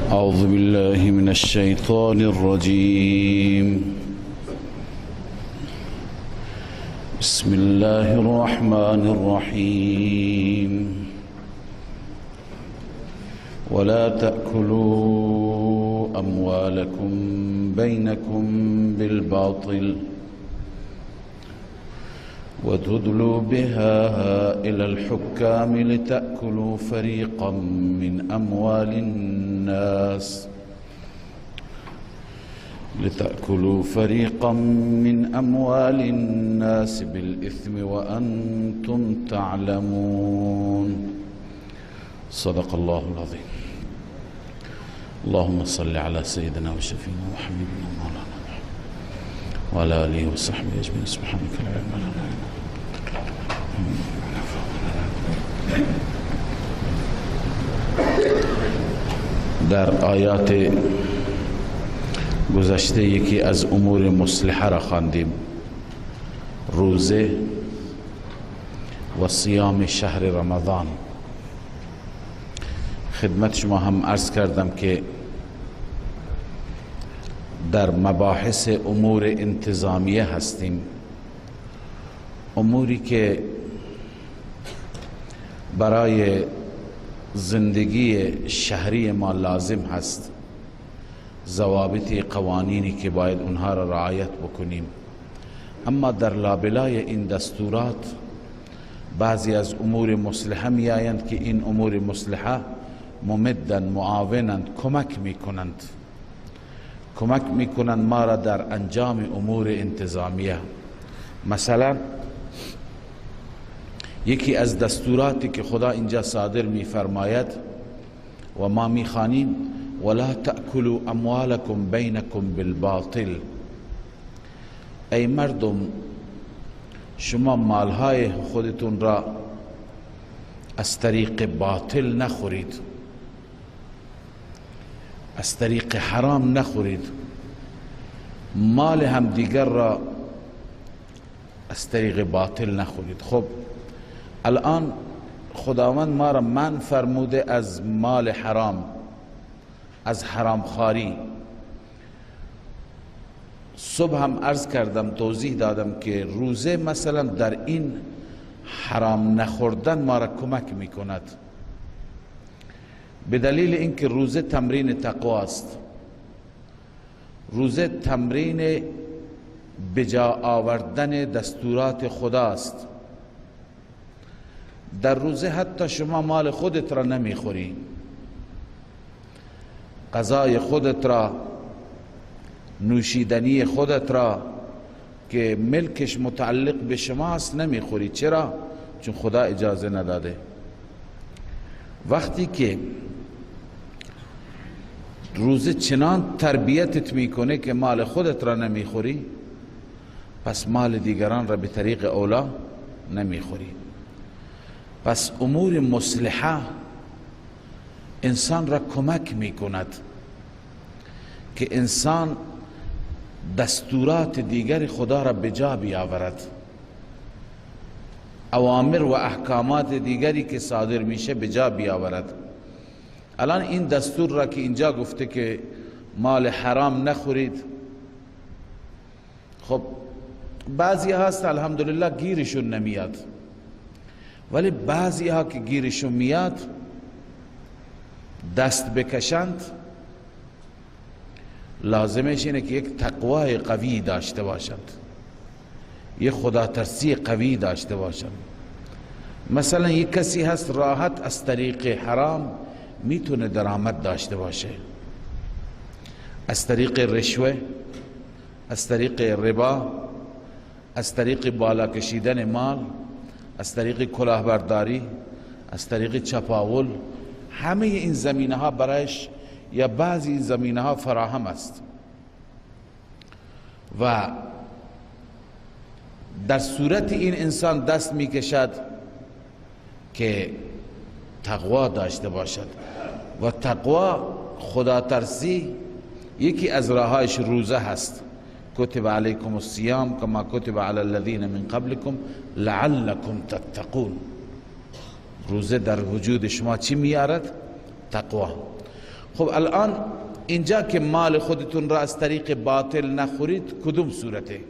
أعوذ بالله من الشيطان الرجيم. بسم الله الرحمن الرحيم. ولا تأكلوا أموالكم بينكم بالباطل وتدلوا بها إلى الحكام لتأكلوا فريقا من أموال الناس لتأكلوا فريقا من أموال الناس بالإثم وأنتم تعلمون. صدق الله العظيم. اللهم صل على سيدنا وشفينا وحبيبنا مولانا وعلى آله وصحبه أجمعين. سبحانك لا علم لنا در آیات گذشته یکی از امور مصلحه را خواندیم، روزه و صیام شهر رمضان. خدمت شما هم عرض کردم که در مباحث امور انتظامیه هستیم، اموری که برای زندگی شهری ما لازم هست، ضوابط قوانینی که باید اونها را رعایت بکنیم. اما در لابلای این دستورات بعضی از امور مصلحه می آیند که این امور مصلحه ممدن، معاونند، کمک میکنند، کمک میکنند ما را در انجام امور انتظامیه. مثلا یکی از دستوراتی که خدا اینجا صادر میفرماید و ما میخوانیم، ولا تأکلوا اموالکم بینکم بالباطل. ای مردم، شما مالهای خودتون را از طریق باطل نخورید، از طریق حرام نخورید، مال هم دیگر را از طریق باطل نخورید. خب الان خداوند ما را منع فرموده از مال حرام، از حرام خواری. صبح هم عرض کردم، توضیح دادم که روزه مثلا در این حرام نخوردن ما را کمک میکند، به دلیل اینکه روزه تمرین تقوا است، روزه تمرین بجا آوردن دستورات خداست. در روزه حتی شما مال خودت را نمیخوری، غذای خودت را، نوشیدنی خودت را که ملکش متعلق به شما است نمیخوری. چرا؟ چون خدا اجازه نداده. وقتی که روزه چنان تربیتت میکنه که مال خودت را نمیخوری، پس مال دیگران را به طریق اولا نمیخوری. پس امور مصلحه انسان را کمک میکند که انسان دستورات دیگر خدا را به جا بیاورد، اوامر و احکامات دیگری که صادر میشه به جا بیاورد. الان این دستور را که اینجا گفته که مال حرام نخورید، خب بعضی هست الحمدلله گیرشون نمیاد، ولی بعضی ها که گیرشون میاد دست بکشند، لازمش اینه که یک تقوای قوی داشته باشند، یک خدا ترسی قوی داشته باشند. مثلا یک کسی هست راحت از طریق حرام میتونه درآمد داشته باشه، از طریق رشوه، از طریق ربا، از طریق بالا کشیدن مال، از طریق کلاهبرداری، از طریق چپاول. همه این زمینه ها برایش یا بعضی این زمینه ها فراهم است و در صورت این انسان دست میکشد که تقوا داشته باشد و تقوا، خدا ترسی، یکی از راهایش روزه هست. کتب علیکم الصیام کما کتب علی الذین من قبلکم لعلکم تتقون. روزه در وجود شما چی میارد؟ تقوا. خب الان اینجا که مال خودتون را از طریق باطل نخورید کدوم صورته؟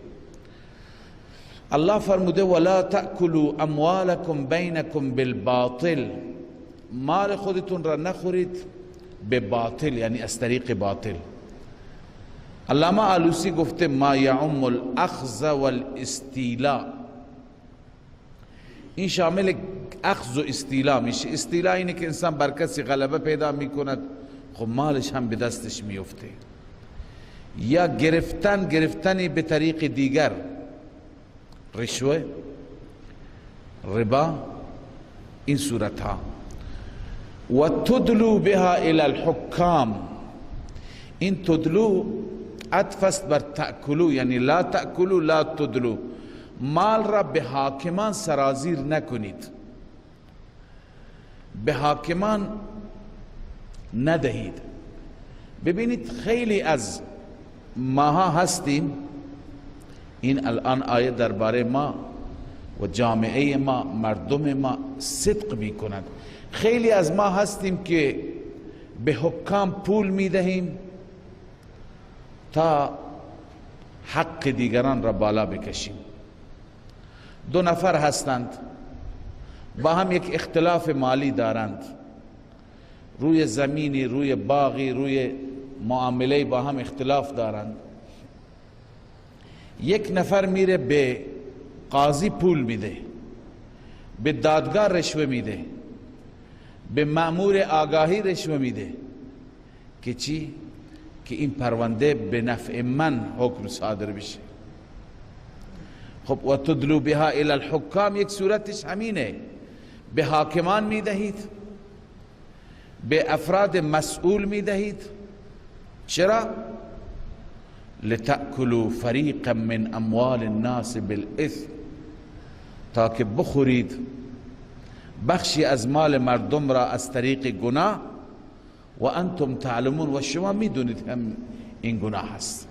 الله فرموده ولا تأکلوا اموالکم بینکم بالباطل، مال خودتون را نخورید به باطل، یعنی از طریق باطل. علامه آلوسی گفته ما یعم الاخذ والاستیلاء، این شامل اخذ و استیلا میشه. استیلا اینه که انسان بر کسی غلبه پیدا میکند، خب مالش هم به دستش میفته. یا گرفتن، گرفتنی به طریق دیگر، رشوه، ربا، این صورت ها. و تدلو بها الى الحکام، این تدلو عطف است بر تأکلو، یعنی لا تأکلو لا تدلو، مال را به حاکمان سرازیر نکنید، به حاکمان ندهید. ببینید خیلی از ماها هستیم، این الان آیه درباره ما و جامعه ما، مردم ما صدق میکند. خیلی از ما هستیم که به حکام پول میدهیم تا حق دیگران را بالا بکشیم. دو نفر هستند، با هم یک اختلاف مالی دارند، روی زمینی، روی باغی، روی معامله با هم اختلاف دارند. یک نفر میره به قاضی پول میده، به دادگاه رشوه میده، به مأمور آگاهی رشوه میده که چی؟ که این پرونده به نفع من حکم صادر بشه. خب و تدلو بها الى الحکام یک صورتش همینه، به حاکمان میدهید، به افراد مسئول میدهید. چرا؟ لتأکلوا فریقا من اموال الناس بالاثم، تا که بخورید بخشی از مال مردم را از طریق گناه، و انتم تعلمون، و شما میدونید هم این گناه هست.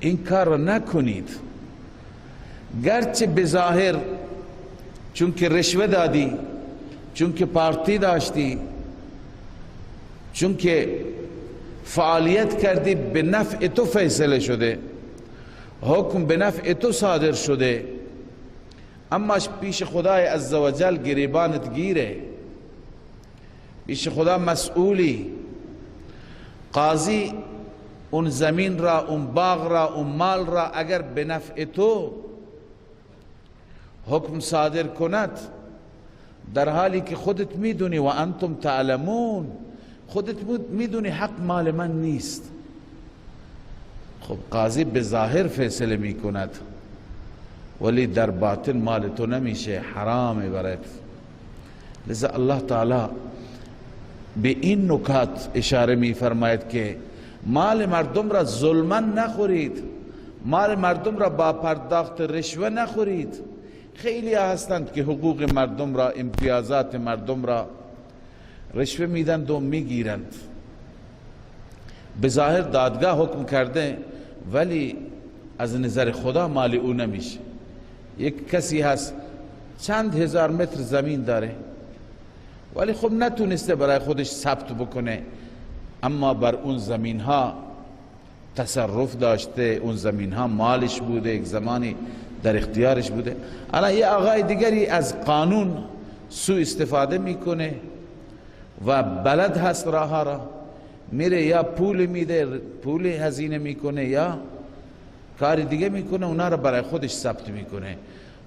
این کار را نکنید، گرچه بظاهر چون که رشوه دادی، چون که پارتی داشتی، چون که فعالیت کردی، به نفع تو فیصله شده، حکم به نفع تو صادر شده، اما پیش خدای عزوجل گریبانت گیره، پیش خدا مسئولی. قاضی اون زمین را، اون باغ را، اون مال را اگر به نفع تو حکم صادر کند، در حالی که خودت میدونی و انتم تعلمون، خودت میدونی حق مال من نیست، خب قاضی به ظاهر فیصله میکند ولی در باطن مال تو نمیشه، حرامه برات. لذا الله تعالی به این نکات اشاره میفرماید که مال مردم را ظلما نخورید، مال مردم را با پرداخت رشوه نخورید. خیلی هستند که حقوق مردم را، امتیازات مردم را رشوه میدند و میگیرند. به ظاهر دادگاه حکم کرده ولی از نظر خدا مال او نمیشه. یک کسی هست چند هزار متر زمین داره ولی خب نتونسته برای خودش ثبت بکنه، اما بر اون زمین ها تصرف داشته، اون زمین ها مالش بوده، یک زمانی در اختیارش بوده. الان یه آقای دیگری از قانون سوء استفاده میکنه و بلد هست راه را، میره یا پول میده، پول هزینه میکنه یا کار دیگه میکنه، اونا را برای خودش ثبت میکنه،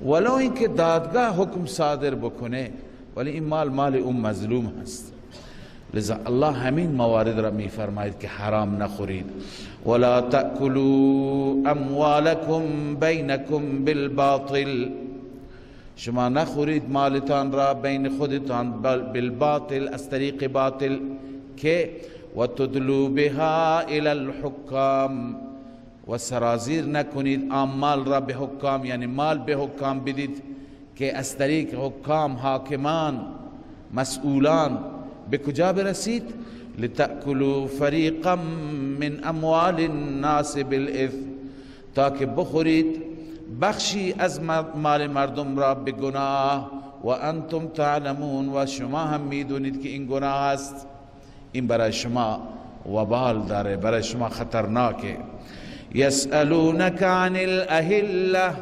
ولو اینکه دادگاه حکم صادر بکنه ولی این مال مال اون مظلوم هست. لذا الله همین موارد را میفرماید که حرام نخورید. ولا تأکلوا اموالکم بینکم بالباطل، شما نخورید مالتان را بین خودتان بالباطل، از طریق باطل، که وتدلوا بها الى الحکام، و سرازیر نکنید آن مال را به حکام، یعنی مال به حکام بدید که از طریق حکام، حاکمان، مسئولان به کجا برسید؟ لتأکلوا فریقا من اموال الناس بالاثم، تا که بخورید بخشی از مال مردم را به گناه، و انتم تعلمون، و شما هم میدونید که این گناه است. این برای شما وبال داره، برای شما خطرناکه. یسألونک عن الاهله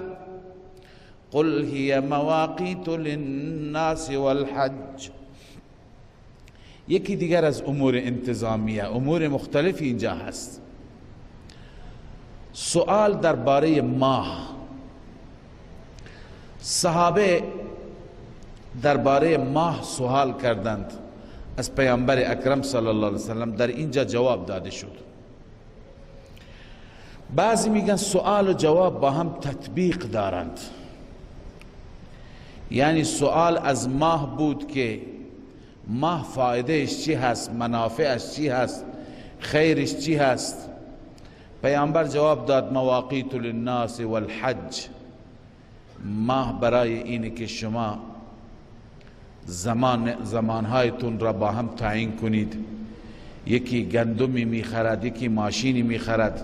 قل هي مواقیت للناس والحج. یکی دیگر از امور انتظامیه، امور مختلفی اینجا هست. سوال درباره ماه، صحابه درباره ماه سوال کردند از پیامبر اکرم صلی الله علیه وسلم، در اینجا جواب داده شد. بعضی میگن سوال و جواب با هم تطبیق دارند، یعنی سوال از ماه بود که ماه فایدهش چی هست، منافعش چی هست، خیرش چی هست. پیامبر جواب داد مواقیت للناس والحج، ماه برای اینه که شما زمانهایتون را با هم تعیین کنید. یکی گندمی میخرد، یکی ماشینی میخرد،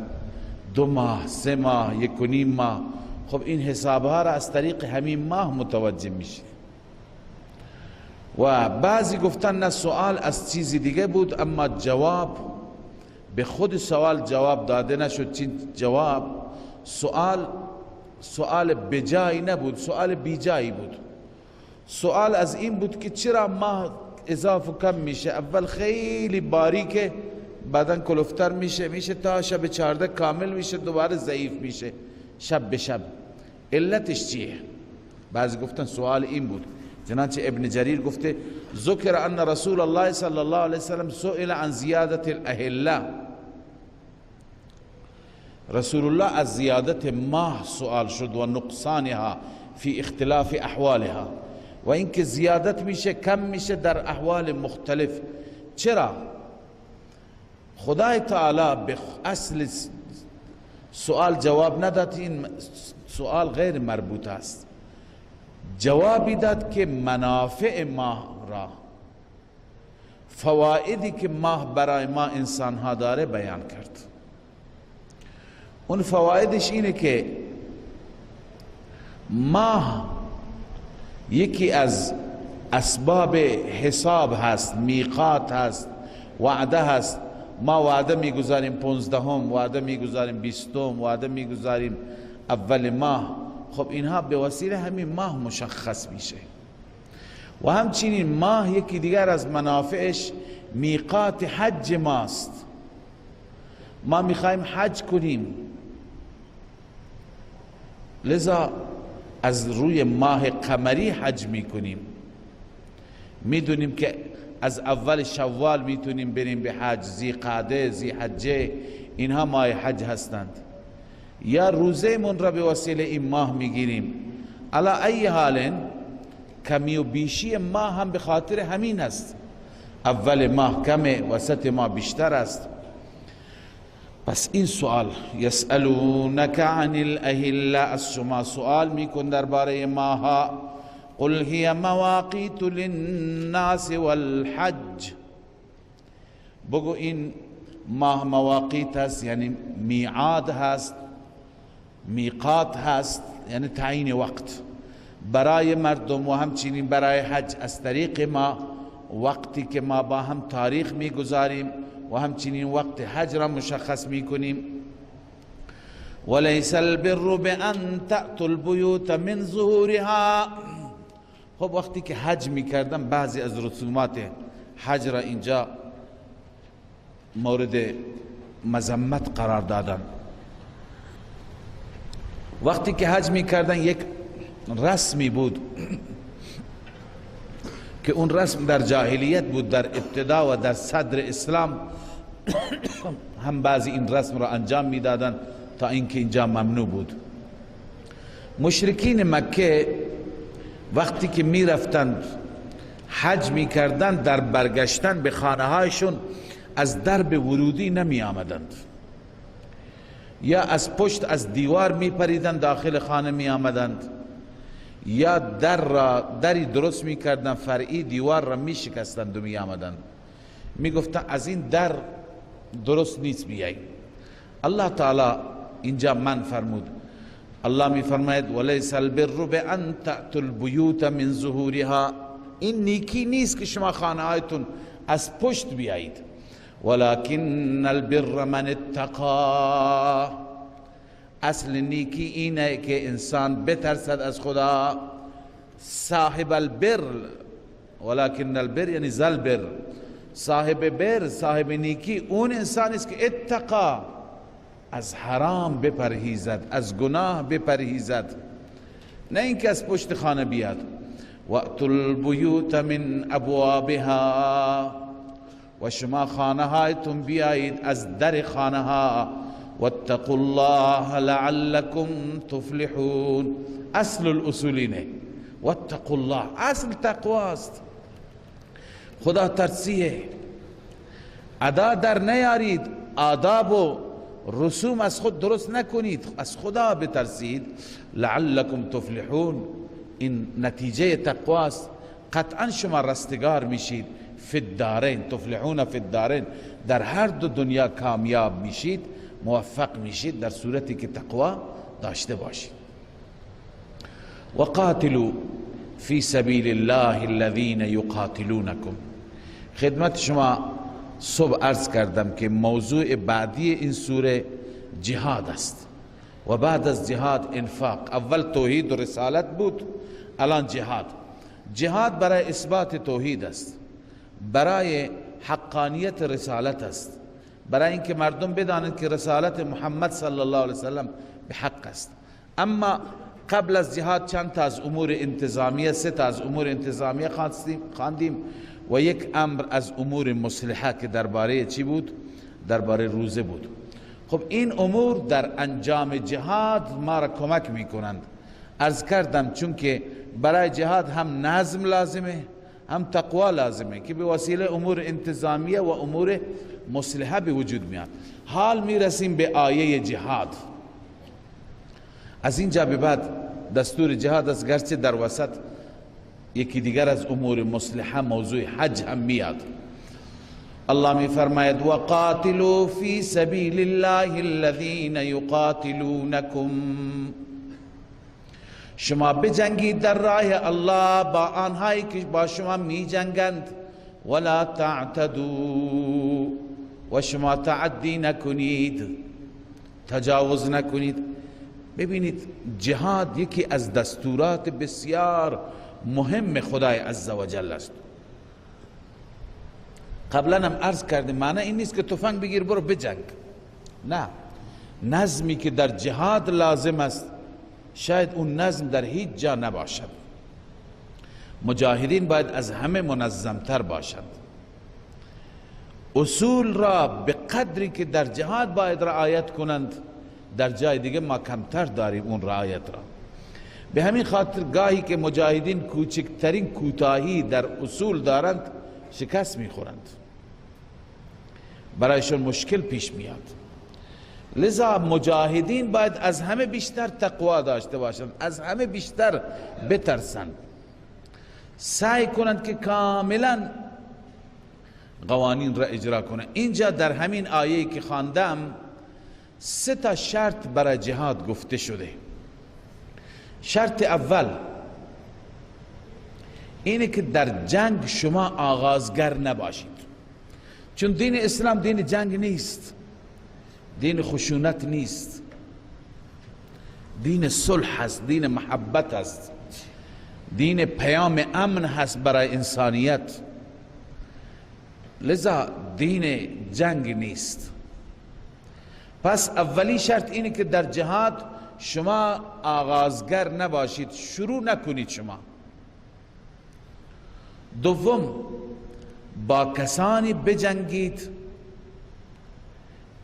2 ماه، 3 ماه، 1.5 ماه. خب این حسابها را از طریق همین ماه متوجه میشه. و بعضی گفتن نه، سوال از چیزی دیگه بود، اما جواب به خود سوال جواب داده نشد. چین جواب سوال بجایی نبود، سوال بیجایی بود. سوال از این بود که چرا ماه اضافه کم میشه، اول خیلی باریکه، بعدا کلفتر میشه تا شب 14 کامل میشه، دوباره ضعیف میشه شب به شب، علتش چیه؟ بعضی گفتن سوال این بود. چنانچه ابن جریر گفته ذکر ان رسول الله صلی الله علیه وسلم سئل عن زیادت الاهله، رسول الله از زیادت ماه سوال شد و نقصانها فی اختلاف احوالها، و اینکه زیادت میشه کم میشه در احوال مختلف. چرا؟ خدای تعالی به اصل سوال جواب نداد، این سوال غیر مربوط است. جوابی داد که منافع ماه را، فوائدی که ماه برای ما انسان ها داره بیان کرد. اون فوائدش اینه که ماه یکی از اسباب حساب هست، میقات هست، وعده هست. ما وعده میگذاریم 15، وعده میگذاریم 20، وعده میگذاریم اول ماه. خب اینها به وسیله همین ماه مشخص میشه. و همچنین ماه یکی دیگر از منافعش میقات حج ماست. ما میخوایم حج کنیم، لذا از روی ماه قمری حج میکنیم. میدونیم که از اول شوال میتونیم بریم به حج، ذی قعده، ذی حجه، اینها ماه حج هستند. یا روزه من را به وسیله این ماه میگیریم. علی ای حال کمی و بیشی ماه هم به خاطر همین است. اول ماه کمه، وسط ماه بیشتر است. پس این سوال یسألونک عن الاهله، از شما سوال میکن درباره ماها. قل هی مواقیت للناس والحج، بگو این ماه مواقیت هست، یعنی میعاد هست، میقات هست، یعنی تعیین وقت برای مردم و همچنین برای حج. از طریق ما وقتی که ما با هم تاریخ میگذاریم و همچنین وقت حج را مشخص میکنیم. ولیس البر بأن تأتوا البیوت من ظهورها. خب وقتی که حج میکردم بعضی از رسومات حج را اینجا مورد مذمت قرار دادن. وقتی که حج میکردن یک رسمی بود که اون رسم در جاهلیت بود، در ابتدا و در صدر اسلام هم بعضی این رسم را انجام میدادن تا اینکه اینجا ممنوع بود. مشرکین مکه وقتی که میرفتند حج میکردند، در برگشتن به خانه هایشون از درب ورودی نمی آمدند، یا از پشت از دیوار میپریدند داخل خانه می آمدند، یا در را دری درست میکردند فرعی دیوار را میشکستند و می آمدند. میگفتند از این در درست نیست بیایی. الله تعالی اینجا من فرمود، الله می فرماید ولیس البر بان تأتوا البیوت من ظهورها، این نیکی نیست که شما خانه هایتون از پشت بیایید. ولكن البر من اتقا. اصل نیکی اینه که انسان بترسد از خدا. صاحب البر، ولكن البر یعنی ذا البر، صاحب بر، صاحب نیکی اون انسان است که اتقا، از حرام بپرهیزد، از گناه بپرهیزد، نه اینکه از پشت خانه بیاد. وَأْتُوا الْبُیُوتَ مِنْ أَبْوَابِهَا، و شما خانه هایتون بیایید از در خانه ها. واتقوا الله لعلكم تفلحون. اصل الاصول اینه، واتقوا الله، اصل تقواست، خدا ترسیه. ادا در نیارید، آداب و رسوم از خود درست نکنید، از خدا بترسید. لعلكم تفلحون، این نتیجه تقواست، قطعا شما رستگار میشید. فی الدارین، تفلحون فی الدارین، در هر دو دنیا کامیاب میشید، موفق میشید در صورتی که تقوا داشته باشید. وقاتلوا فی سبیل الله الذین یقاتلونکم. خدمت شما صبح عرض کردم که موضوع بعدی این سوره جهاد است و بعد از جهاد انفاق. اول توحید و رسالت بود، الان جهاد. جهاد برای اثبات توحید است، برای حقانیت رسالت است، برای اینکه مردم بدانند که رسالت محمد صلی الله علیه وسلم به حق است. اما قبل از جهاد چند تا از امور انتظامیه، سه تا از امور انتظامیه خواندیم و یک امر از امور مصلحه که درباره چی بود؟ درباره روزه بود. خب این امور در انجام جهاد ما را کمک میکنند. عرض کردم چون که برای جهاد هم نظم لازمه، هم تقوا لازمه که به وسیله امور انتظامیه و امور مصلحه به وجود میاد. حال میرسیم به آیه جهاد. از اینجا به بعد دستور جهاد است، گرچه در وسط یکی دیگر از امور مصلحه موضوع حج هم میاد. الله می فرماید وقاتلوا فی سبیل الله الذین یقاتلونکم. شما بجنگید در راه الله با آنهایی که با شما می جنگند. ولا تعتدوا، و شما تعدی نکنید، تجاوز نکنید. ببینید جهاد یکی از دستورات بسیار مهم خدای عزوجل است. قبلا هم عرض کردیم معنی این نیست که تفنگ بگیر برو بجنگ، نه. نظمی که در جهاد لازم است شاید اون نظم در هیچ جا نباشد. مجاهدین باید از همه منظمتر باشند. اصول را به قدری که در جهاد باید رعایت کنند در جای دیگه ما کمتر داریم اون رعایت را. به همین خاطر گاهی که مجاهدین کوچکترین کوتاهی در اصول دارند شکست میخورند، برایشون مشکل پیش میاد. لذا مجاهدین باید از همه بیشتر تقوا داشته باشند، از همه بیشتر بترسند، سعی کنند که کاملا قوانین را اجرا کنند. اینجا در همین آیه که خواندم سه تا شرط برای جهاد گفته شده. شرط اول اینه که در جنگ شما آغازگر نباشید، چون دین اسلام دین جنگ نیست، دین خشونت نیست، دین صلح است، دین محبت است، دین پیام امن هست برای انسانیت. لذا دین جنگ نیست. پس اولی شرط اینه که در جهاد شما آغازگر نباشید، شروع نکنید شما. دوم، با کسانی بجنگید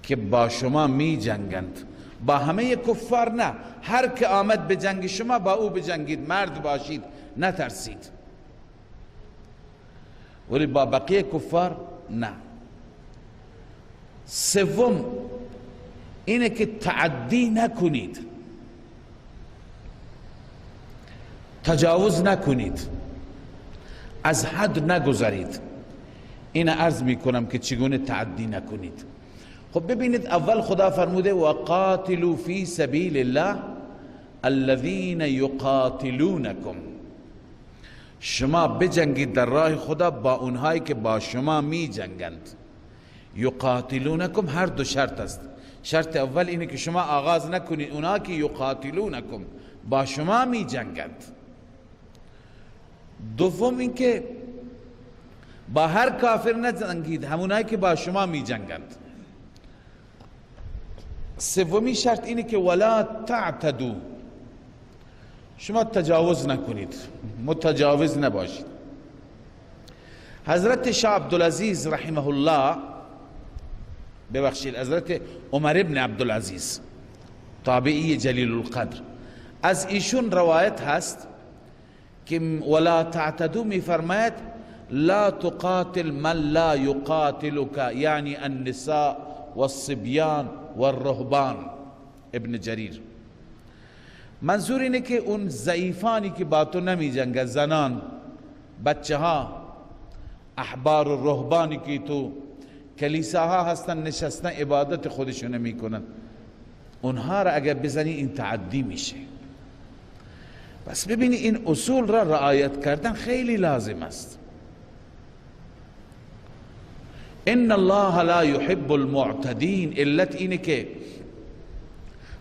که با شما می جنگند، با همه کفار نه، هر که آمد به جنگ شما با او بجنگید، مرد باشید، نترسید. ولی با بقیه کفار نه. سوم اینه که تعدی نکنید، تجاوز نکنید، از حد نگذارید. این عرض میکنم که چگونه تعدی نکنید. خب ببینید اول خدا فرموده وقاتلوا فی سبیل الله الذین یقاتلونکم. شما بجنگید در راه خدا با اونهایی که با شما می جنگند. یقاتلونکم هر دو شرط است. شرط اول اینه که شما آغاز نکنید، اونا که یقاتلونکم با شما می جنگند. دوم اینکه با هر کافر نجنگید، همونایی که با شما می جنگند. سومی شرط اینه که ولا تعتدو، شما تجاوز نکنید، متجاوز نباشید. حضرت شاه عبدالعزیز رحمه الله، ببخشید حضرت عمر ابن عبدالعزیز تابعی جلیل القدر، از ایشون روایت هست که ولا تعتدو می فرماید لا تقاتل من لا يقاتلك، یعنی النساء والصبیان والرهبان. ابن جریر منظور اینه که اون ضعیفانی که با تو نمی جنگن، زنان، بچه ها، احبار و رهبانی که تو کلیساها هستن نشستن عبادت خودشون میکنن، اونها را اگر بزنی این تعدی میشه. پس ببینی این اصول را رعایت کردن خیلی لازم است. ان الله لا يحب المعتدین، علت اینه که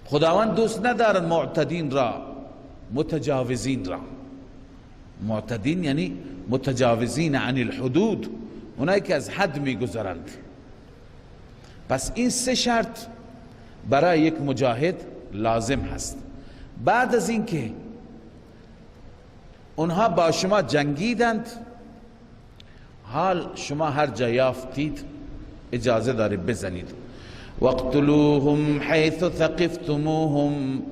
خداوند دوست ندارد معتدین را، متجاوزین را. معتدین یعنی متجاوزین عن الحدود، اونایی که از حد میگذرند. پس این سه شرط برای یک مجاهد لازم هست. بعد از اینکه اونها با شما جنگیدند، حال شما هر جا یافتید اجازه دارید بزنید. واقتلوهم حیث ثقفتموهم،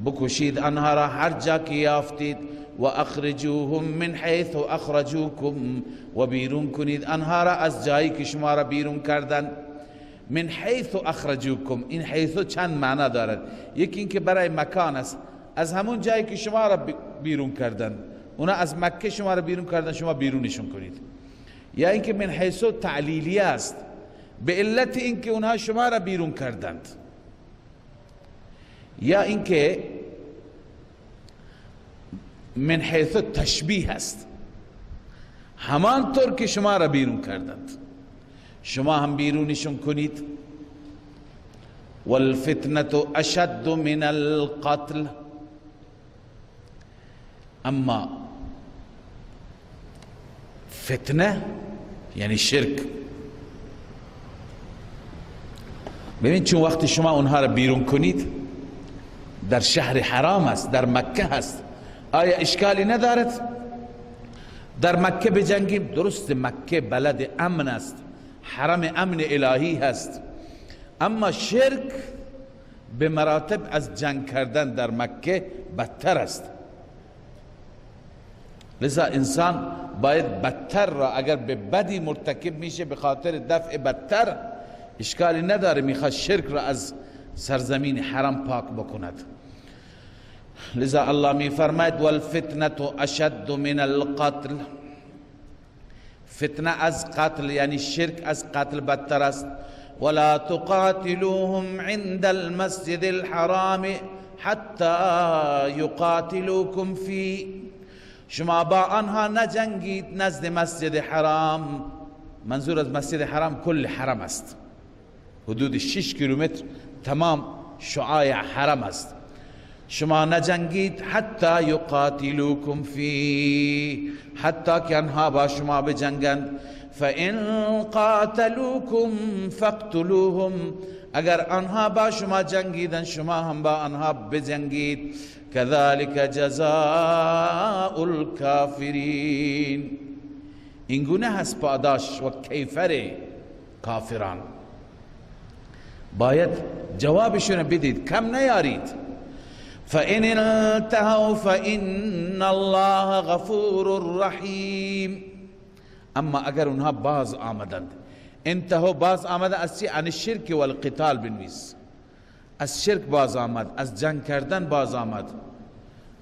بکشید آنها را هر جا که یافتید. و اخرجوهم من حیث اخرجوکم، و بیرون کنید آنها را از جایی که شما را بیرون کردن. من حیث اخرجوکم، این حیث چند معنا دارد. یکی اینکه برای مکان است، از همون جایی که شما را بیرون کردن، اونا از مکه شما را بیرون کردن، شما بیرونشون کنید. یا اینکه من حیث تعلیلی است، به علت اینکه اونها شما را بیرون کردند. یا اینکه من حیث تشبیه است، همانطور که شما را بیرون کردند شما هم بیرونشون کنید. والفتنة اشد من القتل، اما فتنه یعنی شرک. ببین چون وقتی شما اونها را بیرون کنید در شهر حرام است، در مکه هست، آیا اشکالی ندارد در مکه بجنگیم؟ درست، مکه بلد امن است، حرم امن الهی هست، اما شرک به مراتب از جنگ کردن در مکه بدتر است. لذا انسان باید بدتر را اگر به بدی مرتکب میشه به خاطر دفع بدتر اشکالی نداره، میخواد شرک را از سرزمین حرم پاک بکند. لذا الله می فرماید والفتنة اشد من القتل، فتنه از قتل یعنی شرک از قتل بدتر است. ولا تقاتلوهم عند المسجد الحرام حتى يقاتلوكم فيه، شما با آنها نجنگید نزد مسجد حرام. منظور از مسجد حرام کل حرم است، حدود 6 کیلومتر تمام شعاع حرم است. شما نجنگید حتی یقاتلوکم فی، حتی که آنها با شما بجنگند. فإن قاتلوکم فاقتلوهم، اگر آنها با شما جنگیدن شما هم با آنها بجنگید. كذلك جزاء الكافرین، این گونه هست پاداش و کیفر کافران. باید جوابشون بدید، کم نیارید. فإن انتهوا فإن الله غفور رحیم، اما اگر اونها باز آمدند، انتهوا باز آمدند از چی؟ عن الشرک والقتال بنویس، از شرک باز آمد، از جنگ کردن باز آمد،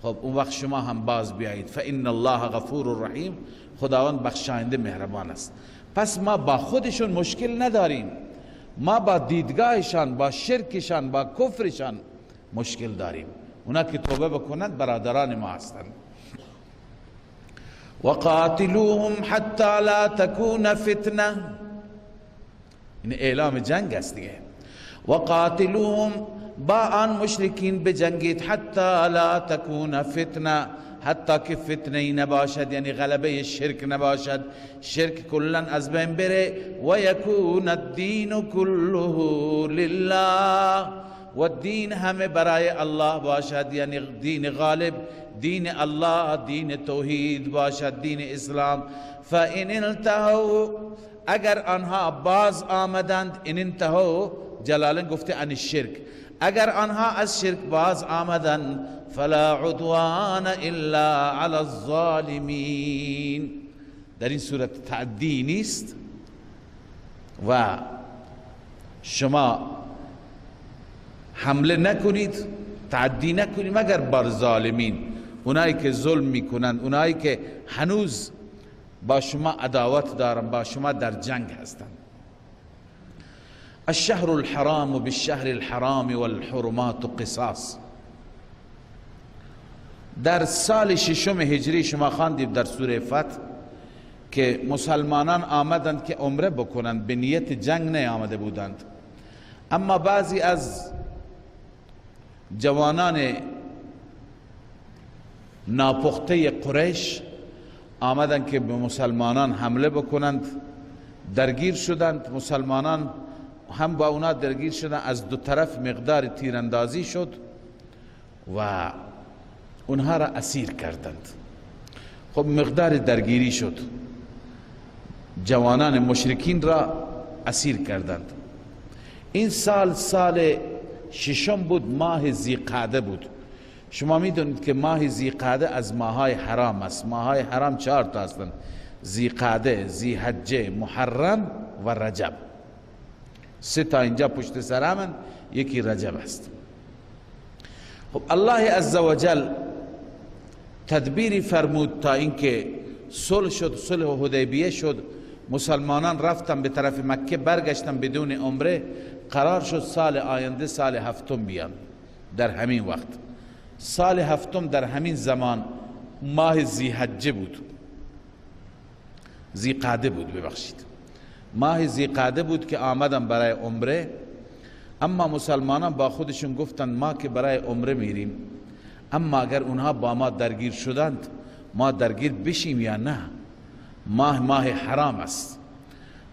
خب اون وقت شما هم باز بیایید. فإن الله غفور رحیم، خداوند بخشاینده مهربان است. پس ما با خودشون مشکل نداریم، ما با دیدگاهشان، با شرکشان، با کفرشان مشکل داریم. اونا که توبه بکنند برادران ما هستند. وقاتلوهم حتی لا تکون فتنه، این اعلام جنگ است دیگه. و قاتلوهم، با آن مشرکین بجنگید، حتی لا تکون فتنه، حتی که فتنه نباشد، یعنی غلبه شرک نباشد، شرک کلا از بین بره. و یکون الدین کله لله، و دین همه برای الله باشد، یعنی دین غالب، دین الله، دین توحید باشد، دین اسلام. فإن انتهوا، اگر آنها باز آمدند، ان انتهوا جلالن گفته عن الشرک، اگر آنها از شرک باز آمدند، فلا عدوان الا علی الظالمین، در این صورت تعدی نیست و شما حمله نکنید، تعدی نکنید مگر بر ظالمین، اونایی که ظلم میکنند، اونایی که هنوز با شما عداوت دارن، با شما در جنگ هستند. الشهر الحرام بالشهر الحرام والحرمات قصاص. در سال ششم هجری شما خواندید در سوره فتح که مسلمانان آمدند که عمره بکنند، به نیت جنگ نیامده بودند، اما بعضی از جوانان ناپخته قریش آمدند که به مسلمانان حمله بکنند، درگیر شدند. مسلمانان هم با اونا درگیر شدند، از دو طرف مقدار تیراندازی شد و اونها را اسیر کردند. خب مقدار درگیری شد، جوانان مشرکین را اسیر کردند. این سال سال ششم بود، ماه ذیقعده بود. شما میدونید که ماه ذیقعده از ماهای حرام است. ماهای حرام 4 تا هستند: ذیقعده، ذیحجه، محرم و رجب. 3 تا اینجا پشت سر من، یکی رجب است. خب الله عزوجل تدبیری فرمود تا اینکه صلح شد، صلح حدیبیه شد، مسلمانان رفتن به طرف مکه، برگشتن بدون عمره. قرار شد سال آینده سال هفتم بیان، در همین وقت سال هفتم در همین زمان ماه ذیحجه بود، ذیقعده بود، ببخشید، ماه ذیقعده بود که آمدن برای عمره. اما مسلمانان با خودشون گفتن ما که برای عمره میریم، اما اگر اونها با ما درگیر شدند ما درگیر بشیم یا نه؟ ماه ماه حرام است.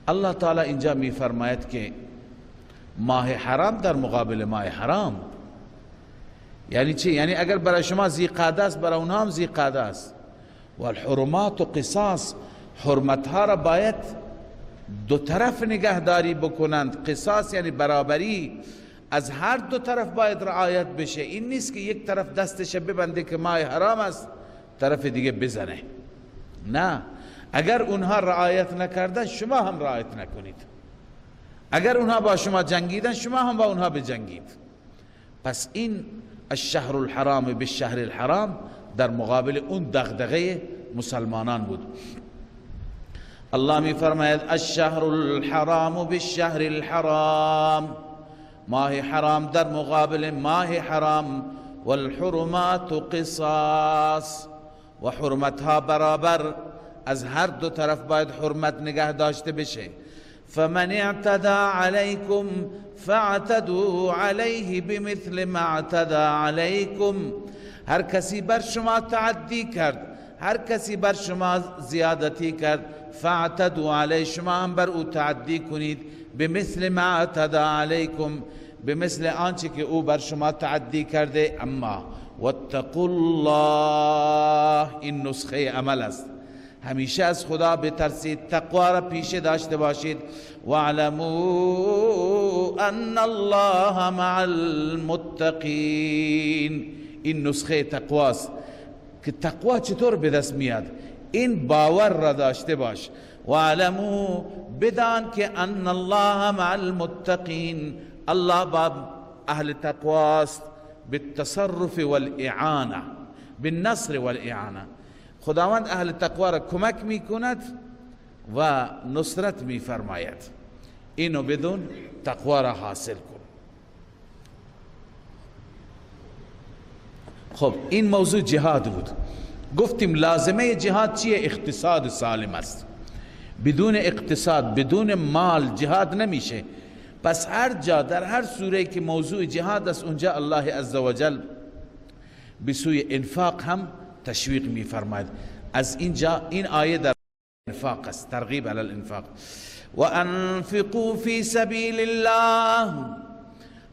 الله تعالی اینجا میفرماید که ماه حرام در مقابل ماه حرام، یعنی چی؟ یعنی اگر برای شما ذیقعده است برای اونها هم ذیقعده است. والحرمات قصاص، حرمتها را باید دو طرف نگهداری بکنند. قصاص یعنی برابری، از هر دو طرف باید رعایت بشه. این نیست که یک طرف دستش ببنده که ماه حرام است، طرف دیگه بزنه. نه، اگر اونها رعایت نکردن شما هم رعایت نکنید، اگر اونها با شما جنگیدن شما هم با اونها بجنگید. پس این الشهر الحرام بالشهر الحرام در مقابل اون دغدغه مسلمانان بود. الله می فرماید الشهر الحرام بالشهر الحرام، ماه حرام در مقابل ماه حرام، والحرمات قصاص، و حرمتها برابر، از هر دو طرف باید حرمت نگه داشته بشه. فمن اعتدى عليكم فاعتدوا عليه بمثل ما اعتدى عليكم، هر کسی بر شما تعدی کرد، هر کسی بر شما زیادتی کرد، فاعتدوا علیه، شما هم بر او تعدی کنید، بمثل ما اعتدى علیکم، بمثل آنچه که او بر شما تعدی کرده. اما واتقوا الله، این نسخه عمل است، همیشه از خدا بترسید، تقوا را پیش داشته باشید. واعلموا ان الله مع المتقین، این نسخه تقواست که تقوا چطور به دست میاد، این باور را داشته باش. واعلموا، بدان که ان الله مع المتقین، الله با اهل تقواست، بالتصرف والاعانه، بالنصر والاعانه. خداوند اهل تقوا را کمک میکند و نصرت میفرماید. اینو بدون، تقوا را حاصل کن. خب این موضوع جهاد بود. گفتیم لازمه جهاد چیه؟ اقتصاد سالم است. بدون اقتصاد، بدون مال جهاد نمیشه. پس هر جا در هر سوره که موضوع جهاد است، اونجا الله عزوجل به سوی انفاق هم تشویق میفرماید. از اینجا این آیه در انفاق است، ترغیب علی الانفاق. و انفقوا فی سبیل الله،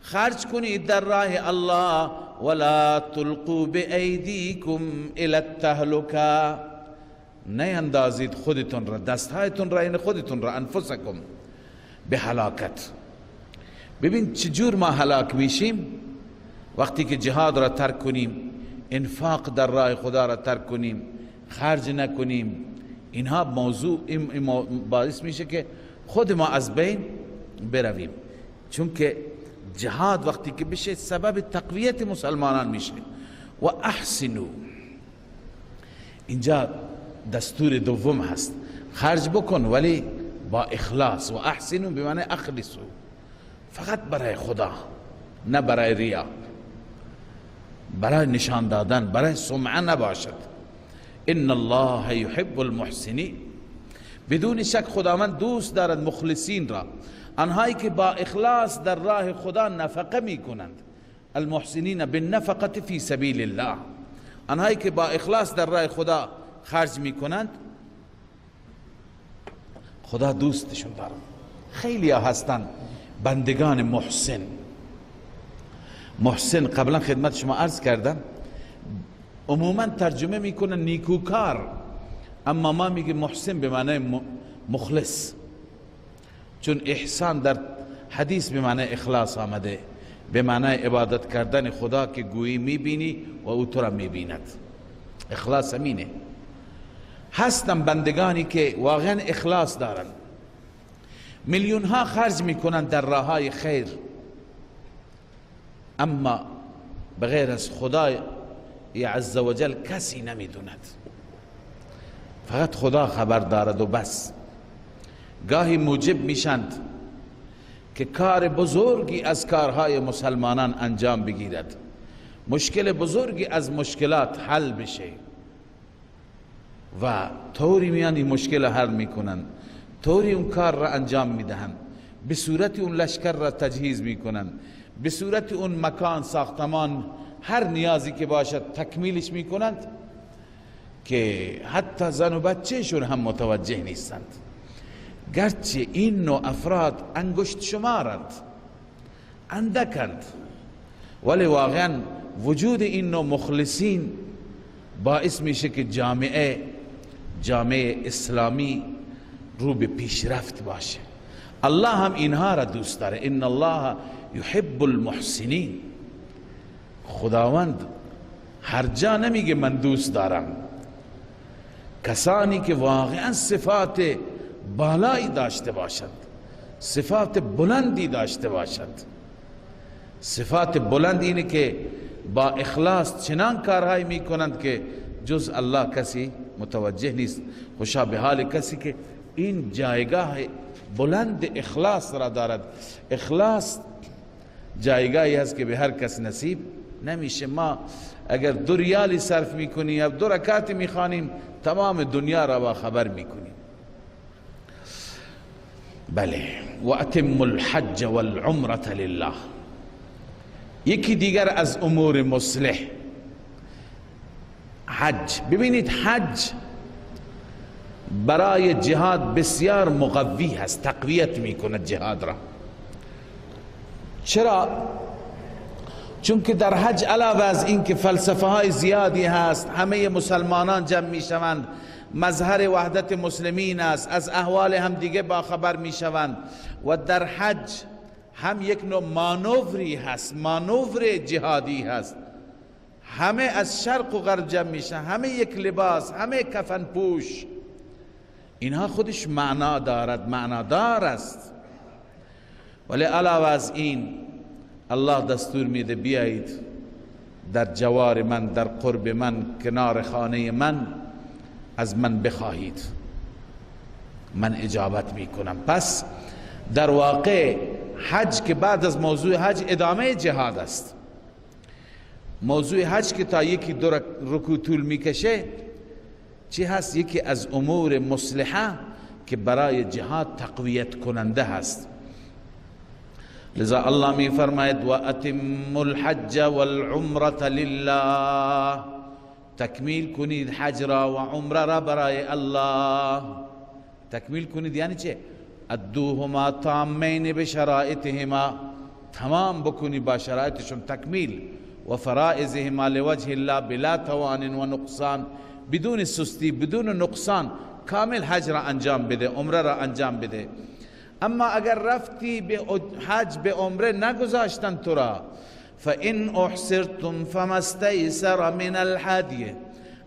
خرج کنید در راه الله، ولا تلقوا بأیدیکم الی التهلکه، نیندازید خودتون را، دستهایتون را، این خودتون را، انفسکم، به هلاکت. ببین چجور ما هلاک میشیم وقتی که جهاد را ترک کنیم، انفاق در راه خدا را ترک کنیم، خرج نکنیم. اینها موضوع باعث میشه که خود ما از بین برویم، چون که جهاد وقتی که بشه سبب تقویت مسلمانان میشه. و احسنو، اینجا دستور دوم هست، خرج بکن ولی با اخلاص. و احسنو به معنی اخلصو، فقط برای خدا، نه برای ریا، برای نشان دادن، برای سمعه نباشد. ان الله یحب المحسنین، بدون شک خداوند دوست دارد مخلصین را، آنهایی که با اخلاص در راه خدا نفقه میکنند. المحسنین بالنفقه فی سبیل الله، آنهایی که با اخلاص در راه خدا خرج میکنند خدا دوستشون دارد. خیلی ها هستند بندگان محسن. محسن قبلا خدمت شما عرض کردم، عموما ترجمه میکنن نیکوکار، اما ما میگیم محسن به معنی مخلص، چون احسان در حدیث به معنی اخلاص آمده، به معنی عبادت کردن خدا که گویی میبینی و او تو را میبیند. اخلاص همینه. هستن بندگانی که واقعا اخلاص دارن، میلیون ها خرج میکنن در راه های خیر، اما بغیر از خدای عزوجل کسی نمیدوند، فقط خدا خبر دارد و بس. گاهی موجب میشند که کار بزرگی از کارهای مسلمانان انجام بگیرد، مشکل بزرگی از مشکلات حل بشه و طوری میان این مشکل حل میکنن، طوری اون کار را انجام میدهند، به صورت اون لشکر را تجهیز میکنن، به صورت اون مکان، ساختمان، هر نیازی که باشد تکمیلش میکنند که حتی زن و بچهشون هم متوجه نیستند. گرچه این نوع افراد انگشت شمارند، اندکند، ولی واقعا وجود این نوع مخلصین باعث میشه که جامعه اسلامی رو به پیشرفت باشه. الله هم اینها را دوست داره. ان الله یحب المحسنین. خداوند هر جا نمیگه من دوست دارم، کسانی که واقعا صفات بالایی داشته باشند، صفات بلندی داشته باشند. صفات بلند اینه که با اخلاص چنان کارهایی میکنند که جز الله کسی متوجه نیست. خوشا به حال کسی که این جایگاه بلند اخلاص را دارد. اخلاص جایگاهی هست که به هر کس نصیب نمیشه. ما اگر 2 ریالی صرف میکنیم یا 2 رکعت میخوانیم، تمام دنیا را با خبر میکنیم. بله. و اتم الحج والعمرة لله، یکی دیگر از امور مصلح حج. ببینید حج برای جهاد بسیار مقوی هست، تقویت میکند جهاد را. چرا؟ چون که در حج علاوه از این که فلسفه های زیادی هست، همه مسلمانان جمع میشوند، مظهر وحدت مسلمین است، از احوال هم دیگه با خبر میشوند، و در حج هم یک نوع مانوری هست، مانور جهادی هست. همه از شرق و غرب جمع میشن، همه یک لباس، همه کفن پوش، اینها خودش معنا دارد، معنا دار است. ولی علاوه از این الله دستور میده بیایید در جوار من، در قرب من، کنار خانه من، از من بخواهید، من اجابت میکنم. پس در واقع حج که بعد از موضوع حج ادامه جهاد است. موضوع حج که تا یکی 2 رکوع طول میکشه چی هست؟ یکی از امور مصلحه که برای جهاد تقویت کننده هست. لذا الله می فرماید و اتم الحج والعمرة لله، تکمیل کنید حج را و عمره را برای الله. تکمیل کنید یعنی چه؟ ادوهما تامین بشرائطهما، تمام بکنی با شرایطشون، تکمیل. و فرائضهما لوجه الله بلا توان و نقصان، بدون سستی بدون نقصان کامل حج را انجام بده، عمره را انجام بده. اما اگر رفتی به حج به عمره نگذاشتن تو را، فإن احصرتم فما استیسر من الهدی،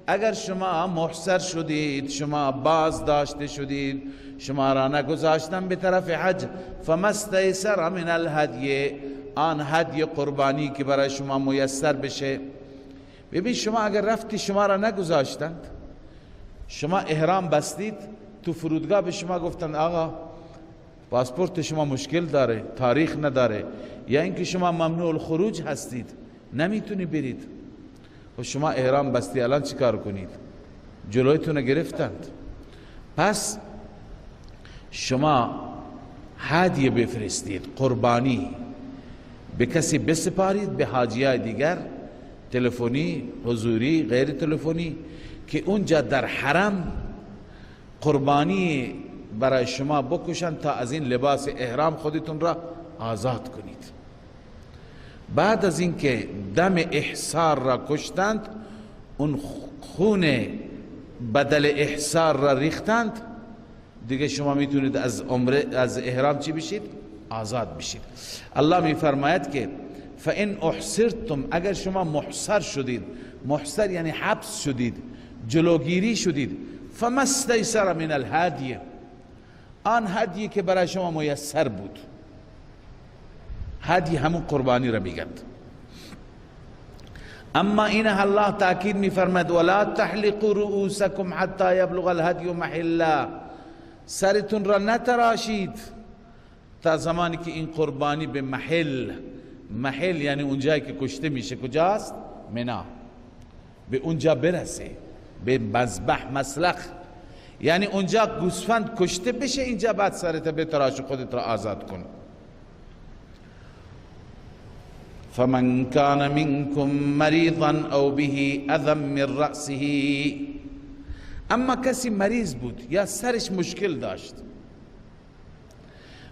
اگر شما محصر شدید، شما باز داشته شدید، شما را نگذاشتن به طرف حج، فما استیسر من الهدی، آن هدی قربانی که برای شما میسر بشه. ببین شما اگر رفتی شما را نگذاشتند، شما احرام بستید، تو فرودگاه به شما گفتند آقا پاسپورت شما مشکل داره، تاریخ نداره، یا اینکه شما ممنوع الخروج هستید، نمیتونی برید، و شما احرام بستی، الان چیکار کنید؟ جلویتون گرفتند. پس شما هدیه بفرستید، قربانی به کسی بسپارید، به حاجیای دیگر، تلفنی، حضوری، غیر تلفنی، که اونجا در حرم قربانی برای شما بکشن تا از این لباس احرام خودتون را آزاد کنید. بعد از اینکه دم احصار را کشتند، اون خون بدل احصار را ریختند، دیگه شما میتونید از عمره، از احرام چی بشید؟ آزاد بشید. الله میفرماید که فإن احصرتم، اگر شما محصر شدید، محصر یعنی حبس شدید، جلوگیری شدید، فما استیسر من الهدی، آن هدیه که برای شما میسر بود، هدی همون قربانی را میگند. اما اینه الله تاکید میفرماید ولا تحلقوا رؤوسکم حتی یبلغ الهدی محله، سرتون را نتراشید تا زمانی که این قربانی به محل، محل یعنی اونجایی که کشته میشه، کجاست؟ منا، به اونجا برسه، به مذبح، مسلخ، یعنی اونجا گوسفند کشته بشه، اینجا بعد سرت بتراش خودت را آزاد کن. فمن كان منكم مريضا او به اذى من رأسه، اما کسی مریض بود یا سرش مشکل داشت،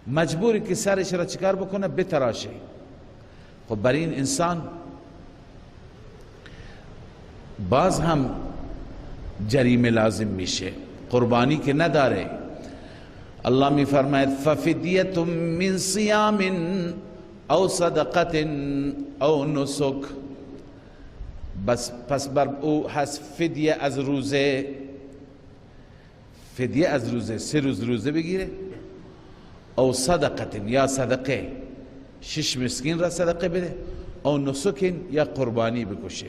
مجبوری که سرش را چیکار بکنه؟ بتراشه. خب برای این انسان باز هم جریمه لازم میشه، قربانی که نداره. الله می فرماید ففدیه من صیام او صدقه او نسک، بس پس بر او هست فدیه از روزه، فدیه از روزه، 3 روز روزه بگیره، او صدقه یا صدقه، 6 مسکین را صدقه بده، او نسک یا قربانی بکشه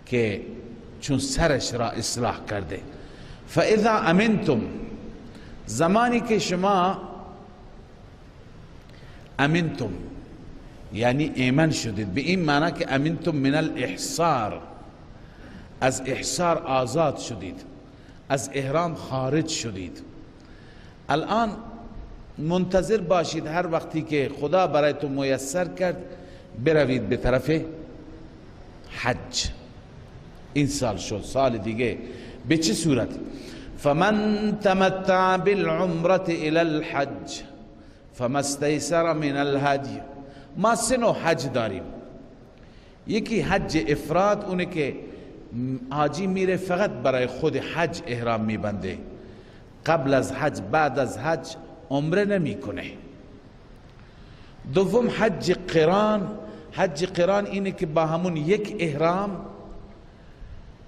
که چون سرش را اصلاح کرده. فاذا امنتم، زمانی که شما امنتم یعنی ایمن شدید، به این معنی که امنتم من الاحصار، از احصار آزاد شدید، از احرام خارج شدید. الان منتظر باشید هر وقتی که خدا برایتون میسر کرد بروید به طرف حج. این سال شد، سال دیگه به چه صورت؟ فمن تمتع بالعمرة الى الحج فما استیسر من الهدی. ما سه نوع حج داریم. یکی حج افراد، اونه که حاجی میره فقط برای خود حج احرام میبنده، قبل از حج بعد از حج عمره نمیکنه. دوم حج قران. حج قران اینه که با همون یک احرام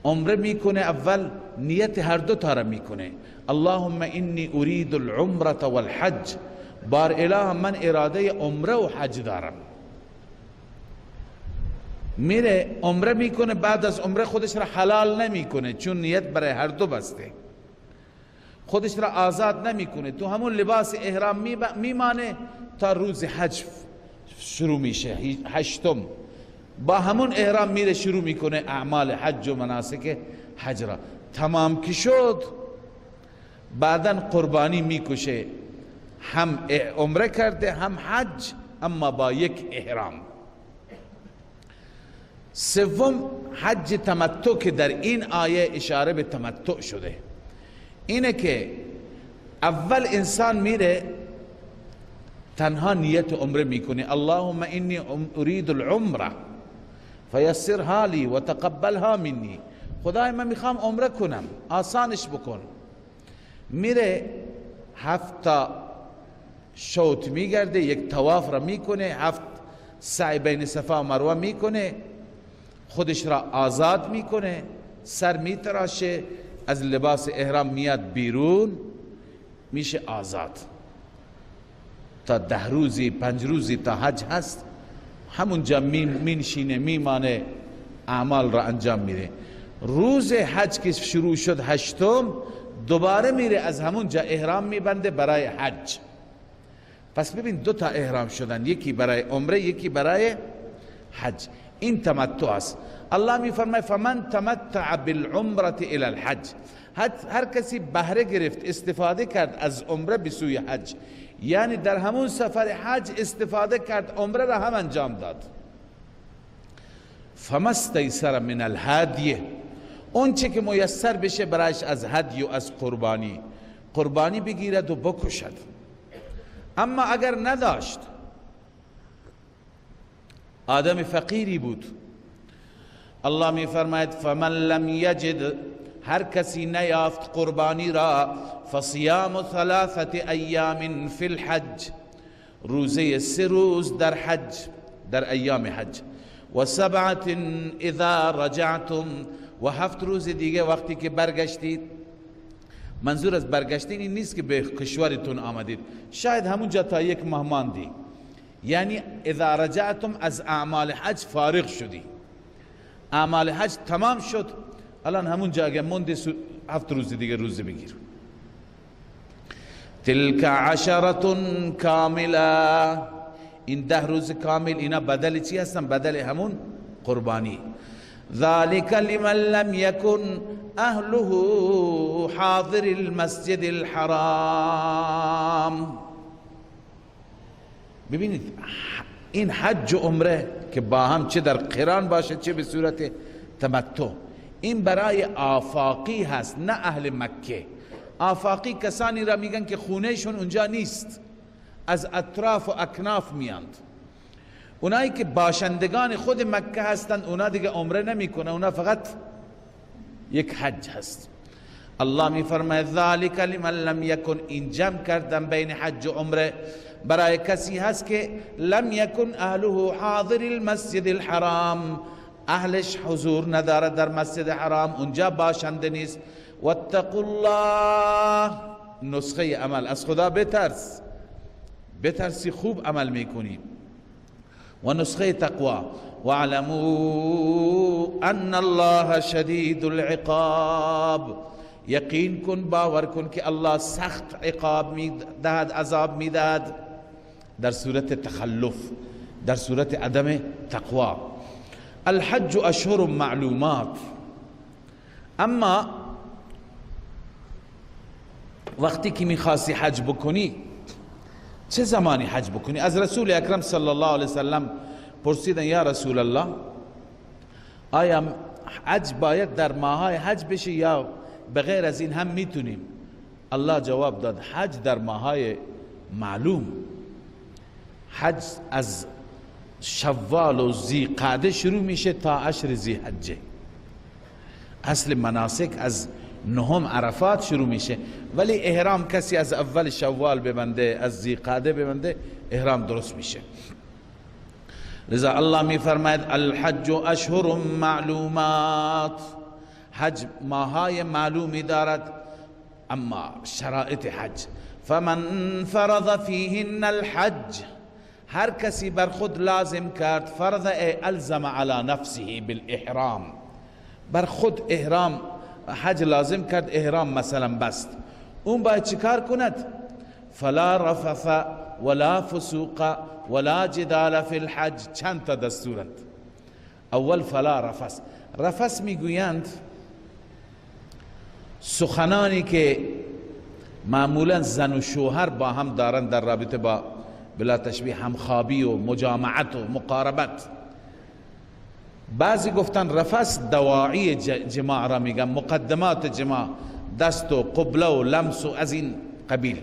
عمره میکنه، اول نیت هر دو تا را میکنه، اللهم انی اريد العمره والحج، بار اله من اراده عمره و حج دارم. میره عمره میکنه، بعد از عمره خودش را حلال نمیکنه چون نیت برای هر دو بسته، خودش را آزاد نمیکنه، تو همون لباس احرام میمانه تا روز حج شروع میشه، هشتم با همون احرام میره شروع میکنه اعمال حج و مناسک حج را. تمام که شد بعدا قربانی میکشه، هم عمره کرده هم حج، اما با یک احرام. سوم حج تمتع که در این آیه اشاره به تمتع شده، اینه که اول انسان میره تنها نیت عمره میکنه، اللهم انی اريد العمره فیسرها لی و تقبلها منی، خدای من میخوام عمره کنم، آسانش بکن. میره 7 تا شوط میگرده، یک طواف را میکنه، 7 سعی بین صفا و مروه میکنه، خودش را آزاد میکنه، سر میتراشه، از لباس احرام میاد بیرون، میشه آزاد. تا 10 روزی 5 روزی تا حج هست، همونجا مینشینه، میمانه، اعمال را انجام میده. روز حج که شروع شد 8م، دوباره میره از همونجا احرام میبنده برای حج. پس ببین 2 تا احرام شدن، یکی برای عمره، یکی برای حج. این تمتع است. الله میفرماید فمن تمتع بالعمره الى الحج، هر کسی بهره گرفت، استفاده کرد از عمره به سوی حج، یعنی در همون سفر حج استفاده کرد، عمره را هم انجام داد. فما استیسر من الهدی، اون چه که میسر بشه برایش از هدی و از قربانی، قربانی بگیرد و بکشد. اما اگر نداشت، آدم فقیری بود، الله می فرماید فمن لم یجد، هر کسی نیافت قربانی را، فصیام 3 ایام فی الحج، روزه 3 روز در حج، در ایام حج، و 7 اذا رجعتم، و 7 روز دیگه وقتی که برگشتید. منظور از برگشتین این نیست که به کشورتون آمدید، شاید همونجا تا 1 ماه ماندی، یعنی اذا رجعتم از اعمال حج فارغ شدی، اعمال حج تمام شد، الان همونجا اگه موندی 7 روز دیگه روزه بگیر. تلک 10 کامله، این 10 روز کامل اینا بدل چی هستن؟ بدل همون قربانی. ذلك لمن لم يكن اهله حاضر المسجد الحرام. ببینید این حج و عمره که با هم چه در قران باشه چه به صورت تمتع، این برای آفاقی هست، نه اهل مکه. آفاقی کسانی را میگن که خونهشون اونجا نیست، از اطراف و اکناف میاند. اونایی که باشندگان خود مکه هستند اونا دیگه عمره نمیکنه، اونا فقط یک حج هست. الله میفرماید ذالک لمن لم یکن، این جمع کردن بین حج و عمره برای کسی هست که لم یکن اهله حاضر المسجد الحرام، اهلش حضور ندارد در مسجد حرام، اونجا باشنده نیست. واتقوا الله، نسخه عمل، از خدا بترس، بترسی خوب عمل میکنی. و نسخه تقوا، واعلموا ان الله شدید العقاب، یقین کن، باور کن که الله سخت عقاب میدهد، عذاب میدهد در صورت تخلف، در صورت عدم تقوا. الحج اشهر معلومات. اما وقتی که میخواستی حج بکنی چه زمانی حج بکنی؟ از رسول اکرم صلی الله علیه وسلم پرسیدن یا رسول الله، آیا حج باید در ماهای حج بشه یا بغیر از این هم میتونیم؟ الله جواب داد حج در ماهای معلوم. حج از شوال و ذیقعده شروع میشه تا 10 ذی‌حجه. اصل مناسک از 9 عرفات شروع میشه، ولی احرام کسی از اول شوال ببنده، از ذیقعده ببنده، احرام درست میشه. لذا الله میفرماید الحج اشهر معلومات، حج ماهای معلومی دارد، اما شرایط حج، فمن فرض فیهن الحج، هر کسی بر خود لازم کرد، فرض الزم علی نفسه بالاحرام، بر خود احرام حج لازم کرد، احرام مثلا بست، اون باید چیکار کند؟ فلا رفث ولا فسوق ولا جدال فی الحج. چند تا دستورند. اول فلا رفث، رفث میگویند سخنانی که معمولا زن و شوهر با هم دارن در رابطه با بلا تشبیه همخوابی و مجامعت و مقاربت. بعضی گفتن رفث دواعی جماع را میگن، مقدمات جماع، دست و قبله و لمس و از این قبیل.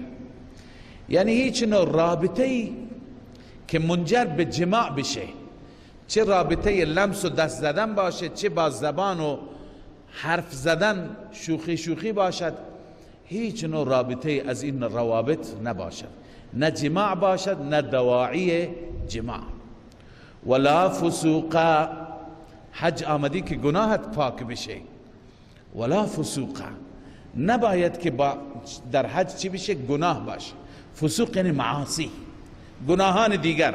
یعنی هیچ نوع رابطه‌ای که منجر به جماع بشه، چه رابطه لمس و دست زدن باشه، چه با زبان و حرف زدن شوخی شوخی باشد، هیچ نوع رابطه از این روابط نباشد، نه جماع باشد نه دواعی جماع. ولا فسوق، حج آمدی که گناهت پاک بشه، ولا فسوق، نباید که با در حج چی بشه؟ گناه باشه. فسوق یعنی معاصی، گناهان دیگر،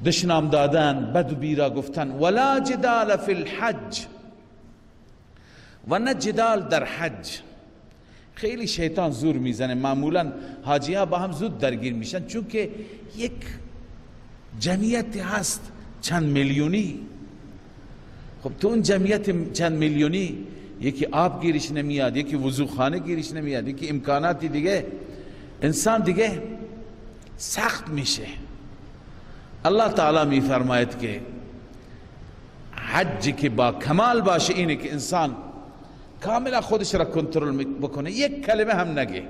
دشنام دادن، بد و بیرا گفتن. ولا جدال فی الحج، و نه جدال در حج. خیلی شیطان زور میزنه، معمولا حاجی ها با هم زود درگیر میشن، چون که یک جمعیت هست چند میلیونی. خب تو اون جمعیت چند میلیونی یکی آب گیرش نمیاد، یکی وضوخانه گیرش نمیاد، یکی امکاناتی دیگه، انسان دیگه سخت میشه. الله تعالی میفرماید که حج که با کمال باشه اینه که انسان کاملا خودش را کنترل بکنه، یک کلمه هم نگه.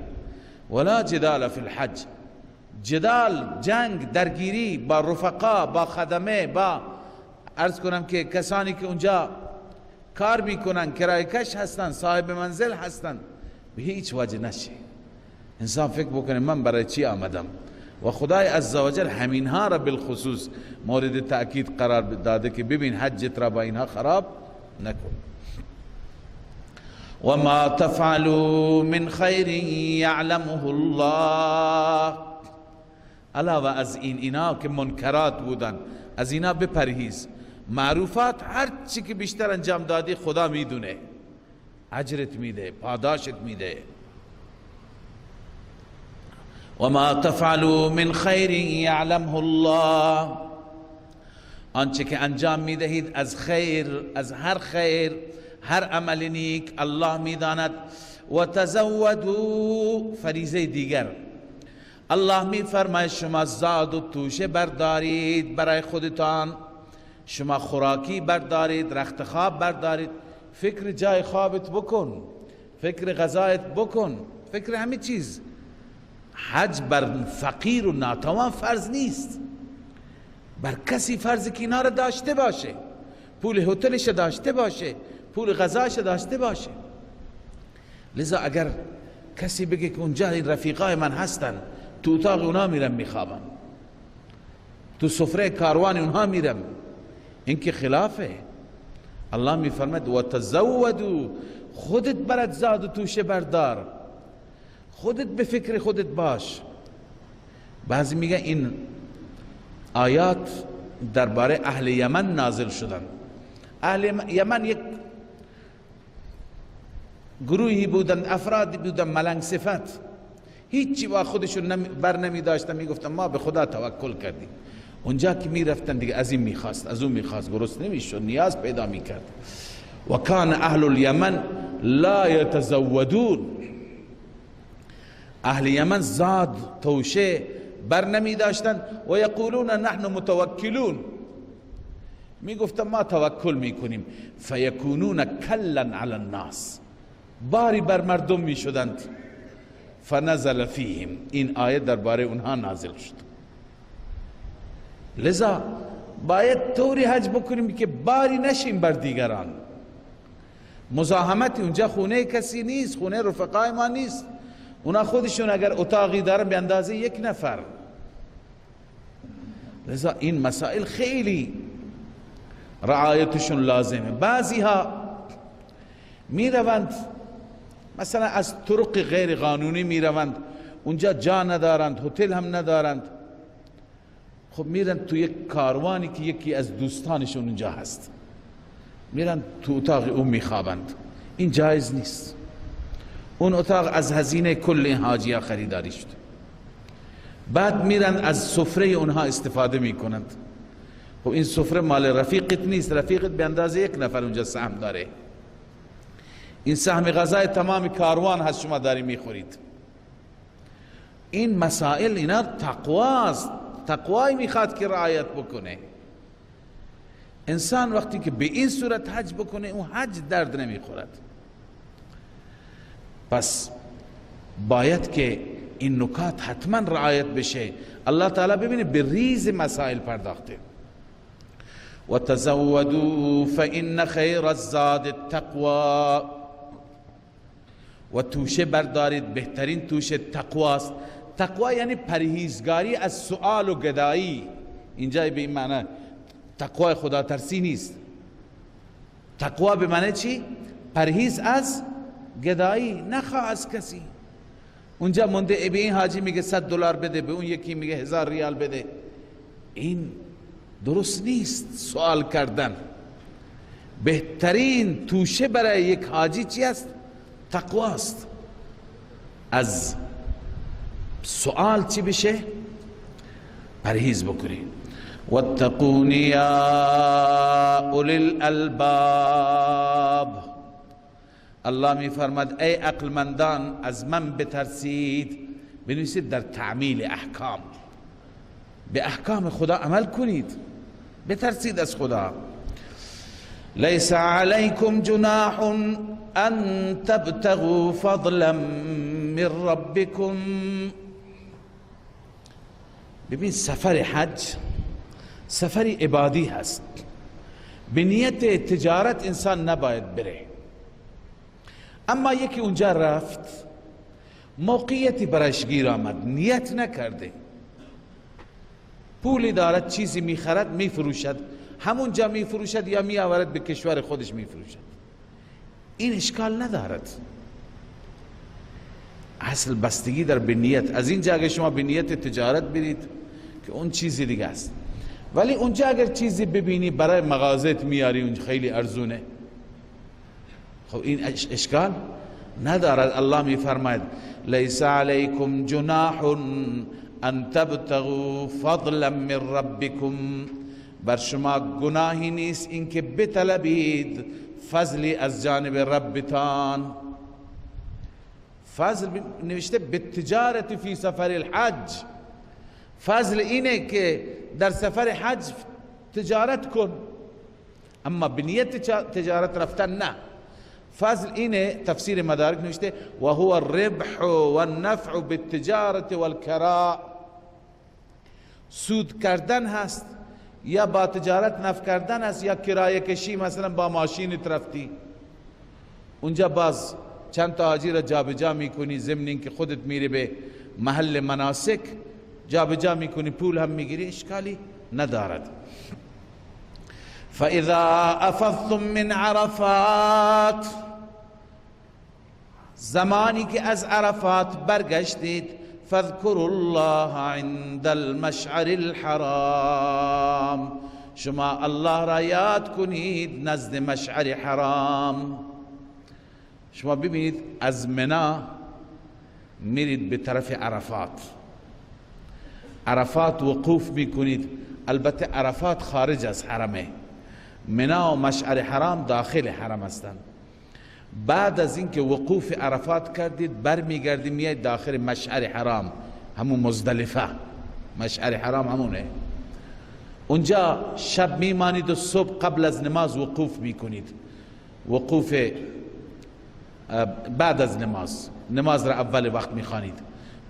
ولا جدال فی الحج، جدال جنگ، درگیری با رفقا، با خدمه، با عرض کنم که کسانی که اونجا کار میکنن، کرایه کش هستن، صاحب منزل هستن، به هیچ وجه نشه. انسان فکر بکنه من برای چی آمدم، و خدای عزوجل همینها را بالخصوص مورد تأکید قرار داده که ببین حجت را با اینها خراب نکن. و ما تفعلوا من خیر یعلمه الله. علاوه از این، اینا که منکرات بودن از اینا بپرهیز. معروفات هر چی که بیشتر انجام دادی خدا میدونه، اجرت میده، پاداشت میده. و ما تفعلوا من خیر یعلمه الله، آنچه که انجام میدهید از خیر، از هر خیر، هر عمل نیک الله میداند. و تزودوا، فریضه دیگر، الله میفرماید شما زاد و توشه بردارید برای خودتان، شما خوراکی بردارید، رخت خواب بردارید، فکر جای خوابت بکن، فکر غذایت بکن، فکر همه چیز. حج بر فقیر و ناتوان فرض نیست، بر کسی فرض که اینا را داشته باشه، پول هتلش داشته باشه، پول غذاش داشته باشه. لذا اگر کسی بگه که اونجا این رفیقای من هستن، تو اتاق اونا میرم میخوابم، تو سفره کاروان اونها میرم، این که خلافه. الله میفرماد و تزودوا، خودت برات زاد و توشه بردار، خودت به فکر خودت باش. بعضی میگن این آیات درباره اهل یمن نازل شدن. اهل یمن یک گروهی بودن، افرادی بودن ملنگ صفت، هیچی با خودشون بر نمی داشتن، میگفتن ما به خدا توکل کردیم. اونجا که میرفتن دیگه از این میخواست، از اون میخواست، گرسنه نمیشد، نیاز پیدا میکرد. و کان اهل الیمن لا یتزودون، اهل یمن زاد توشه بر نمی داشتن. و یقولون نحن متوکلون، میگفتن ما توکل میکنیم. فیکونون کلا علی الناس، باری بر مردم میشدند. فنزل فیهم، این آیه درباره اونها نازل شد. لذا باید طوری حج بکنیم که باری نشیم بر دیگران. مزاحمت اونجا خونه کسی نیست، خونه رفقای ما نیست، اونا خودشون اگر اتاقی دارن به اندازه یک نفر. لذا این مسائل خیلی رعایتشون لازمه. بعضی ها می روند مثلا از طرق غیر قانونی می روند، اونجا جا ندارند، هتل هم ندارند، خب میرن تو یک کاروانی که یکی از دوستانشون اونجا هست، میرن تو اتاق اون میخوابند. این جایز نیست. اون اتاق از هزینه کل این حاجی ها خریداری شد. بعد میرن از سفره اونها استفاده میکنند. خب این سفره مال رفیقت نیست، رفیقت به اندازه یک نفر اونجا سهم داره. این سهم غذای تمام کاروان هست، شما داری میخورید. این مسائل اینا تقواست، تقوایی میخواد که رعایت بکنه. انسان وقتی که به این صورت حج بکنه، اون حج درد نمیخورد. پس باید که این نکات حتما رعایت بشه. الله تعالی ببینه به ریز مسائل پرداخته. و تزودوا فإن خیر الزاد التقوی. و توشه بردارید، بهترین توشه تقواست. تقوا یعنی پرهیزگاری از سؤال و گدایی. اینجا به این معنی تقوای خدا ترسی نیست. تقوا به معنی چی؟ پرهیز از گدایی، نخواه از کسی. اونجا مونده به این حاجی میگه $100 بده، به اون یکی میگه 1000 ریال بده. این درست نیست سوال کردن. بهترین توشه برای یک حاجی چی است؟ تقواست. از سوال چی بشه؟ پرهیز بکنی. واتقون یا اولی الالباب. الله می فرماد ای عقلمندان از من بترسید. بنویسید در تعمیل احکام، به احکام خدا عمل کنید، بترسید از خدا. لیس علیکم جناح ان تبتغوا فضلا من ربکم. ببین سفر حج سفر عبادی هست، به نیت تجارت انسان نباید بره. اما یکی اونجا رفت، موقعیتی برایش گیر آمد، نیت نکرده، پولی دارد، چیزی میخرد میفروشد، همونجا میفروشد یا میآورد به کشور خودش میفروشد، این اشکال ندارد. اصل بستگی در به نیت. از اینجا اگر شما به نیت تجارت برید که اون چیزی دیگه است، ولی اونجا اگر چیزی ببینی برای مغازت میاری، اون خیلی ارزونه، خب این اشکال ندارد. الله میفرماید لیس علیکم جناح ان تبتغوا فضلا من ربکم. بر شما گناهی نیست اینکه بطلبید فضلی از جانب ربتان. فضل نوشته بالتجارت فی سفر الحج. فضل اینه که در سفر حج تجارت کن، اما به نیت تجارت رفتن نه. فضل اینه، تفسیر مدارک نوشته و هو الربح والنفع بالتجارت والکراء. سود کردن هست، یا با تجارت نفع کردن هست، یا کرایه کشی، مثلا با ماشین رفتی اونجا باز چند تا حاجی را جابجا میکنی، ضمن اینکه خودت میری به محل مناسک جابجا میکنی، پول هم میگیری، اشکالی ندارد. فاذا افضتم من عرفات، زمانی که از عرفات برگشتید، فاذکروا الله عند المشعر الحرام، شما الله را یاد کنید نزد مشعر حرام. شما ببینید از منا میرید به طرف عرفات، عرفات وقوف میکنید. البته عرفات خارج از حرمه، منا و مشعر حرام داخل حرم هستند. بعد از اینکه وقوف عرفات کردید برمیگردید میاید داخل مشعر حرام، همون مزدلفه، مشعر حرام همونه. اونجا شب میمانید و صبح قبل از نماز وقوف میکنید، وقوف بعد از نماز، نماز را اول وقت میخوانید،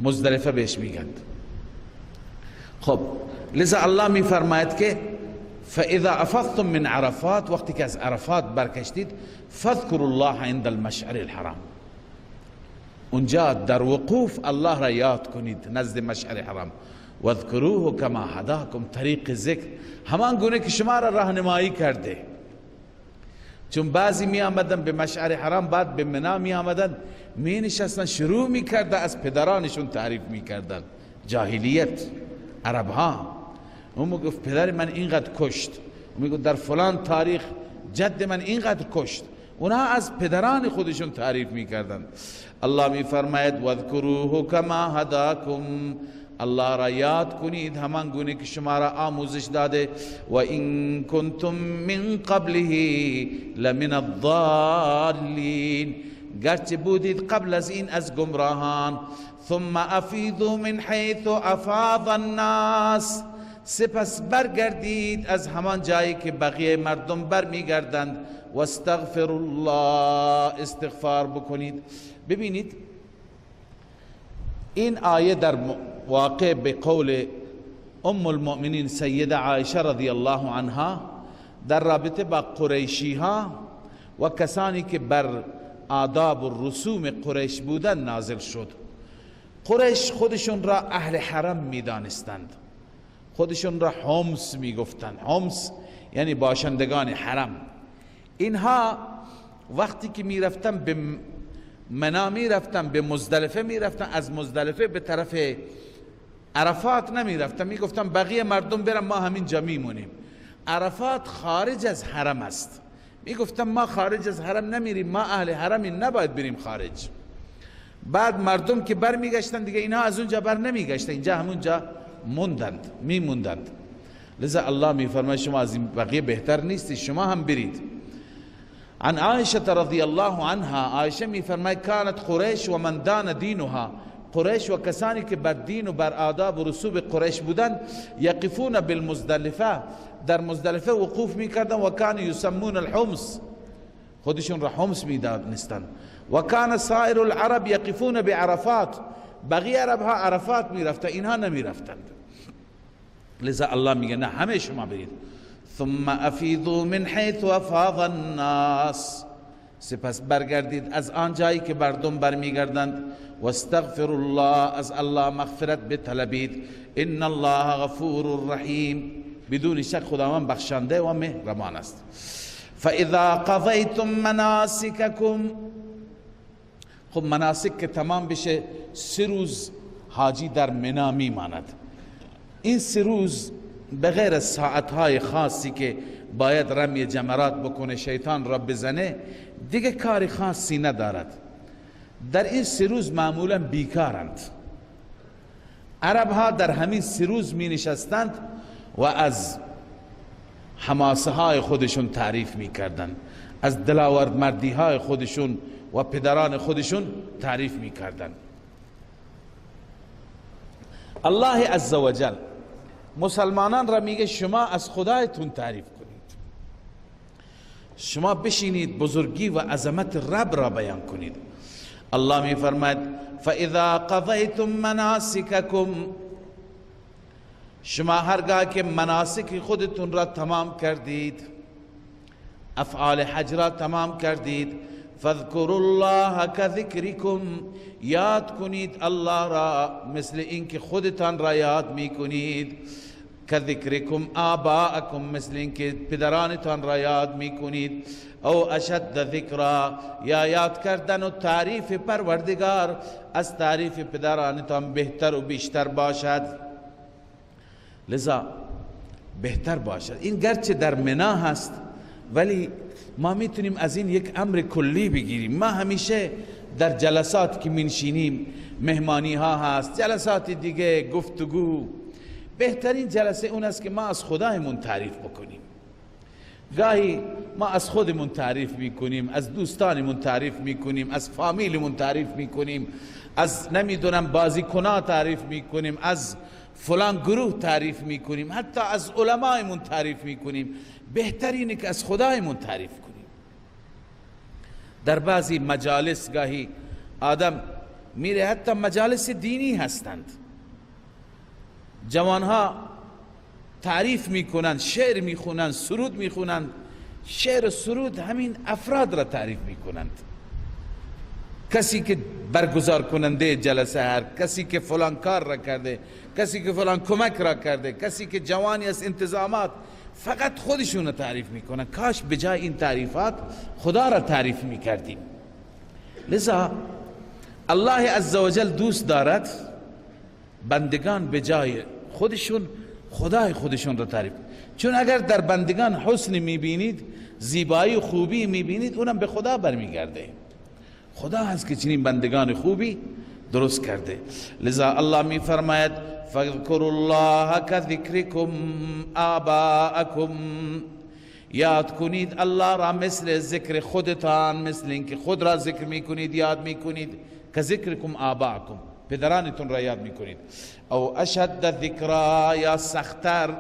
مزدلفه بهش میگند. خب لذا الله میفرماید که فاذا افضتم من عرفات، وقتی که از عرفات برکشتید، فاذکروا الله عند المشعر الحرام، اونجا در وقوف الله را یاد کنید نزد مشعر حرام. واذکروه کما هداکم، طریق ذکر همان گونه که شما را راهنمایی کرده. چون بعضی می آمدن به مشعر حرام، بعد به منا می آمدن، می نشستن شروع می کردن از پدرانشون تعریف می کردن، جاهلیت عرب ها. اون میگفت پدر من اینقدر کشت، اون میگفت در فلان تاریخ جد من اینقدر کشت. اونها از پدران خودشون تعریف میکردن. الله میفرماید واذکروه کما هداکم، الله را یاد کنید همان گونه که شما را آموزش داده. و این کنتم من قبله لمن الضالین، المبین، گرچه بودید قبل از این از گمراهان. ثم افیضوا من حیث افاض الناس، سپس برگردید از همان جایی که بقیه مردم برمیگردند. و استغفر الله، استغفار بکنید. ببینید این آیه در واقع به قول ام المؤمنین سیده عایشه رضی الله عنها در رابطه با قریشی ها و کسانی که بر آداب و رسوم قریش بودن نازل شد. قریش خودشون را اهل حرم میدانستند، خودشون را حمص میگفتند. حمص یعنی باشندگان حرم. اینها وقتی که میرفتن به منا میرفتن، به مزدلفه میرفتن، از مزدلفه به طرف عرفات نمیرفتن، میگفتن بقیه مردم برن ما همینجا میمونیم. عرفات خارج از حرم است، میگفتن ما خارج از حرم نمیریم، ما اهل حرم نباید بریم خارج. بعد مردم که بر میگشتن دیگه اینها از اونجا بر نمیگشتن، اینجا همونجا موندند، میموندند. لذا الله میفرماید شما از این بقیه بهتر نیستی، شما هم برید. عن عایشه رضی الله عنها، عایشه میفرماید کانت قریش و من دان دینها، قریش و کسانی که بر دین و بر آداب و رسوب قریش بودند، یقفون بالمزدلفه، در مزدلفه وقوف میکردن. و کان یسمون الحمص، خودشون را حمص میدانستند. و کان سایر العرب یقفون بعرفات، بقیه عرب ها عرفات میرفتند، اینها نمیرفتند. لذا الله میگه نه، همه شما برید. ثم افیضوا من حیث افاض الناس، سپس برگردید از آن جایی که مردم برمیگردند. و استغفر الله، از الله مغفرت بطلبید. ان الله غفور رحیم، بدون شک خداوند بخشنده و مهربان است. فاذا قضیتم مناسککم، خب مناسک که تمام بشه، 3 روز حاجی در منا میماند. این 3 روز بغیر از ساعتهای خاصی که باید رمی جمرات بکنه، شیطان را بزنه، دیگه کار خاصی ندارد. در این 3 روز معمولا بیکارند. عرب ها در همین 3 روز می نشستند و از حماسه های خودشون تعریف می کردند، از دلاورد مردی های خودشون و پدران خودشون تعریف می کردند. الله عزوجل مسلمانان را میگه شما از خدایتون تعریف کنید، شما بشینید بزرگی و عظمت رب را بیان کنید. الله می فرماید فَإِذَا قَضَيْتُمْ مَنَاسِكَكُمْ، شما هرگاه که مناسک خودتون را تمام کردید، افعال حج را تمام کردید، فاذکروا الله کذکرکم، یاد کنید الله را مثل اینکه خودتان را یاد میکنید، کذکرکم آباءکم، مثل اینکه پدرانتان را یاد میکنید، او اشد ذکرا، یا یاد کردن و تعریف پروردگار از تعریف پدرانتان بهتر و بیشتر باشد. لذا بهتر باشد. این گرچه در منا هست، ولی ما میتونیم از این یک امر کلی بگیریم. ما همیشه در جلسات که منشینیم، مهمانی ها هست، جلسات دیگه، گفتگو، بهترین جلسه اون است که ما از خدایمون تعریف بکنیم. گاهی ما از خودمون تعریف میکنیم، از دوستانمون تعریف میکنیم، از فامیلمون تعریف میکنیم، از نمیدونم بازیکنا تعریف میکنیم، از فلان گروه تعریف میکنیم، حتی از علمایمون تعریف میکنیم. بهترینه که از خدایمون تعریف کنیم. در بعضی مجالس گاهی آدم میره، حتی مجالس دینی هستند، جوانها تعریف میکنند، شعر میخونند، سرود میخونند. شعر و سرود همین افراد را تعریف میکنند. کسی که برگزار کننده جلسه، هر کسی که فلان کار را کرده، کسی که فلان کمک را کرده، کسی که جوانی از انتظامات، فقط خودشون را تعریف میکنن. کاش بجای این تعریفات خدا را تعریف میکردیم. لذا الله عزوجل دوست دارد بندگان بجای خودشون خدای خودشون را تعریف، چون اگر در بندگان حسن میبینید، زیبایی و خوبی میبینید، اونم به خدا برمیگرده. خدا هست که چنین بندگان خوبی درست کرده. لذا الله میفرماید فاذکروا الله کذکرکم آباءکم، یاد کنید الله را مثل ذکر خودتان، مثل اینکه خود را ذکر میکنید یاد میکنید، که ذکرکم آباءکم، پدرانتون را یاد میکنید، او اشد ذکرا، یا سختر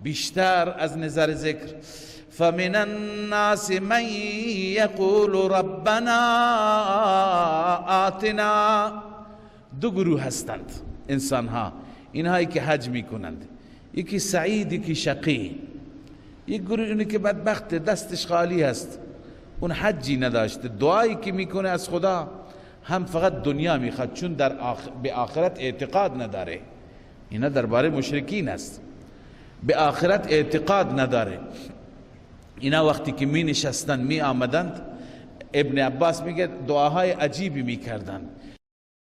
بیشتر از نظر ذکر. فمن الناس من یقول ربنا آتنا. دو گروه هستند انسان ها، اینهایی که حج میکنند، یکی سعید یکی شقی. یک گروه اینه که بدبخت، دستش خالی هست، اون حجی نداشته، دعایی که میکنه از خدا هم فقط دنیا میخواد، چون در به آخرت اعتقاد نداره. اینا درباره مشرکین است، به آخرت اعتقاد نداره. اینا وقتی که می نشستن می آمدند، ابن عباس میگه دعاهای عجیبی میکردند.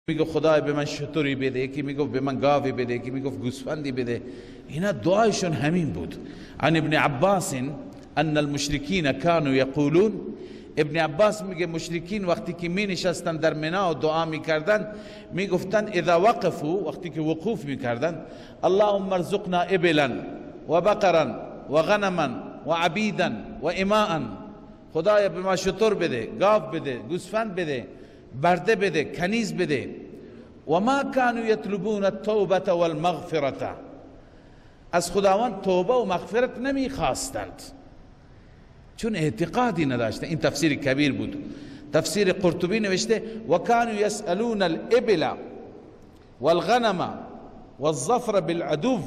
میگه خدای به من شتری بده، یکی میگه به من گاوی بده، یکی میگه گوسفندی بده. اینا دعایشون همین بود. عن ابن عباس ان المشرکین كانوا یقولون، ابن عباس میگه مشرکین وقتی که می نشستن در منا و دعا میکردن میگفتن اذا وقفوا، وقتی که وقوف میکردن، اللهم ارزقنا ابلا و بقرا و غنما و عبیدا و اماء، خدایا به ما شتر بده، گاو بده، گوسفند بده، برده بده، کنیز بده. و ما كانوا یطلبون التوبة والمغفرة، از خداوند توبه و مغفرت نمیخواستند، چون اعتقادی نداشتند. این تفسیر کبیر بود. تفسیر قرطبی نوشته و كانوا يسألون الابل والغنم والظفر بالعدو،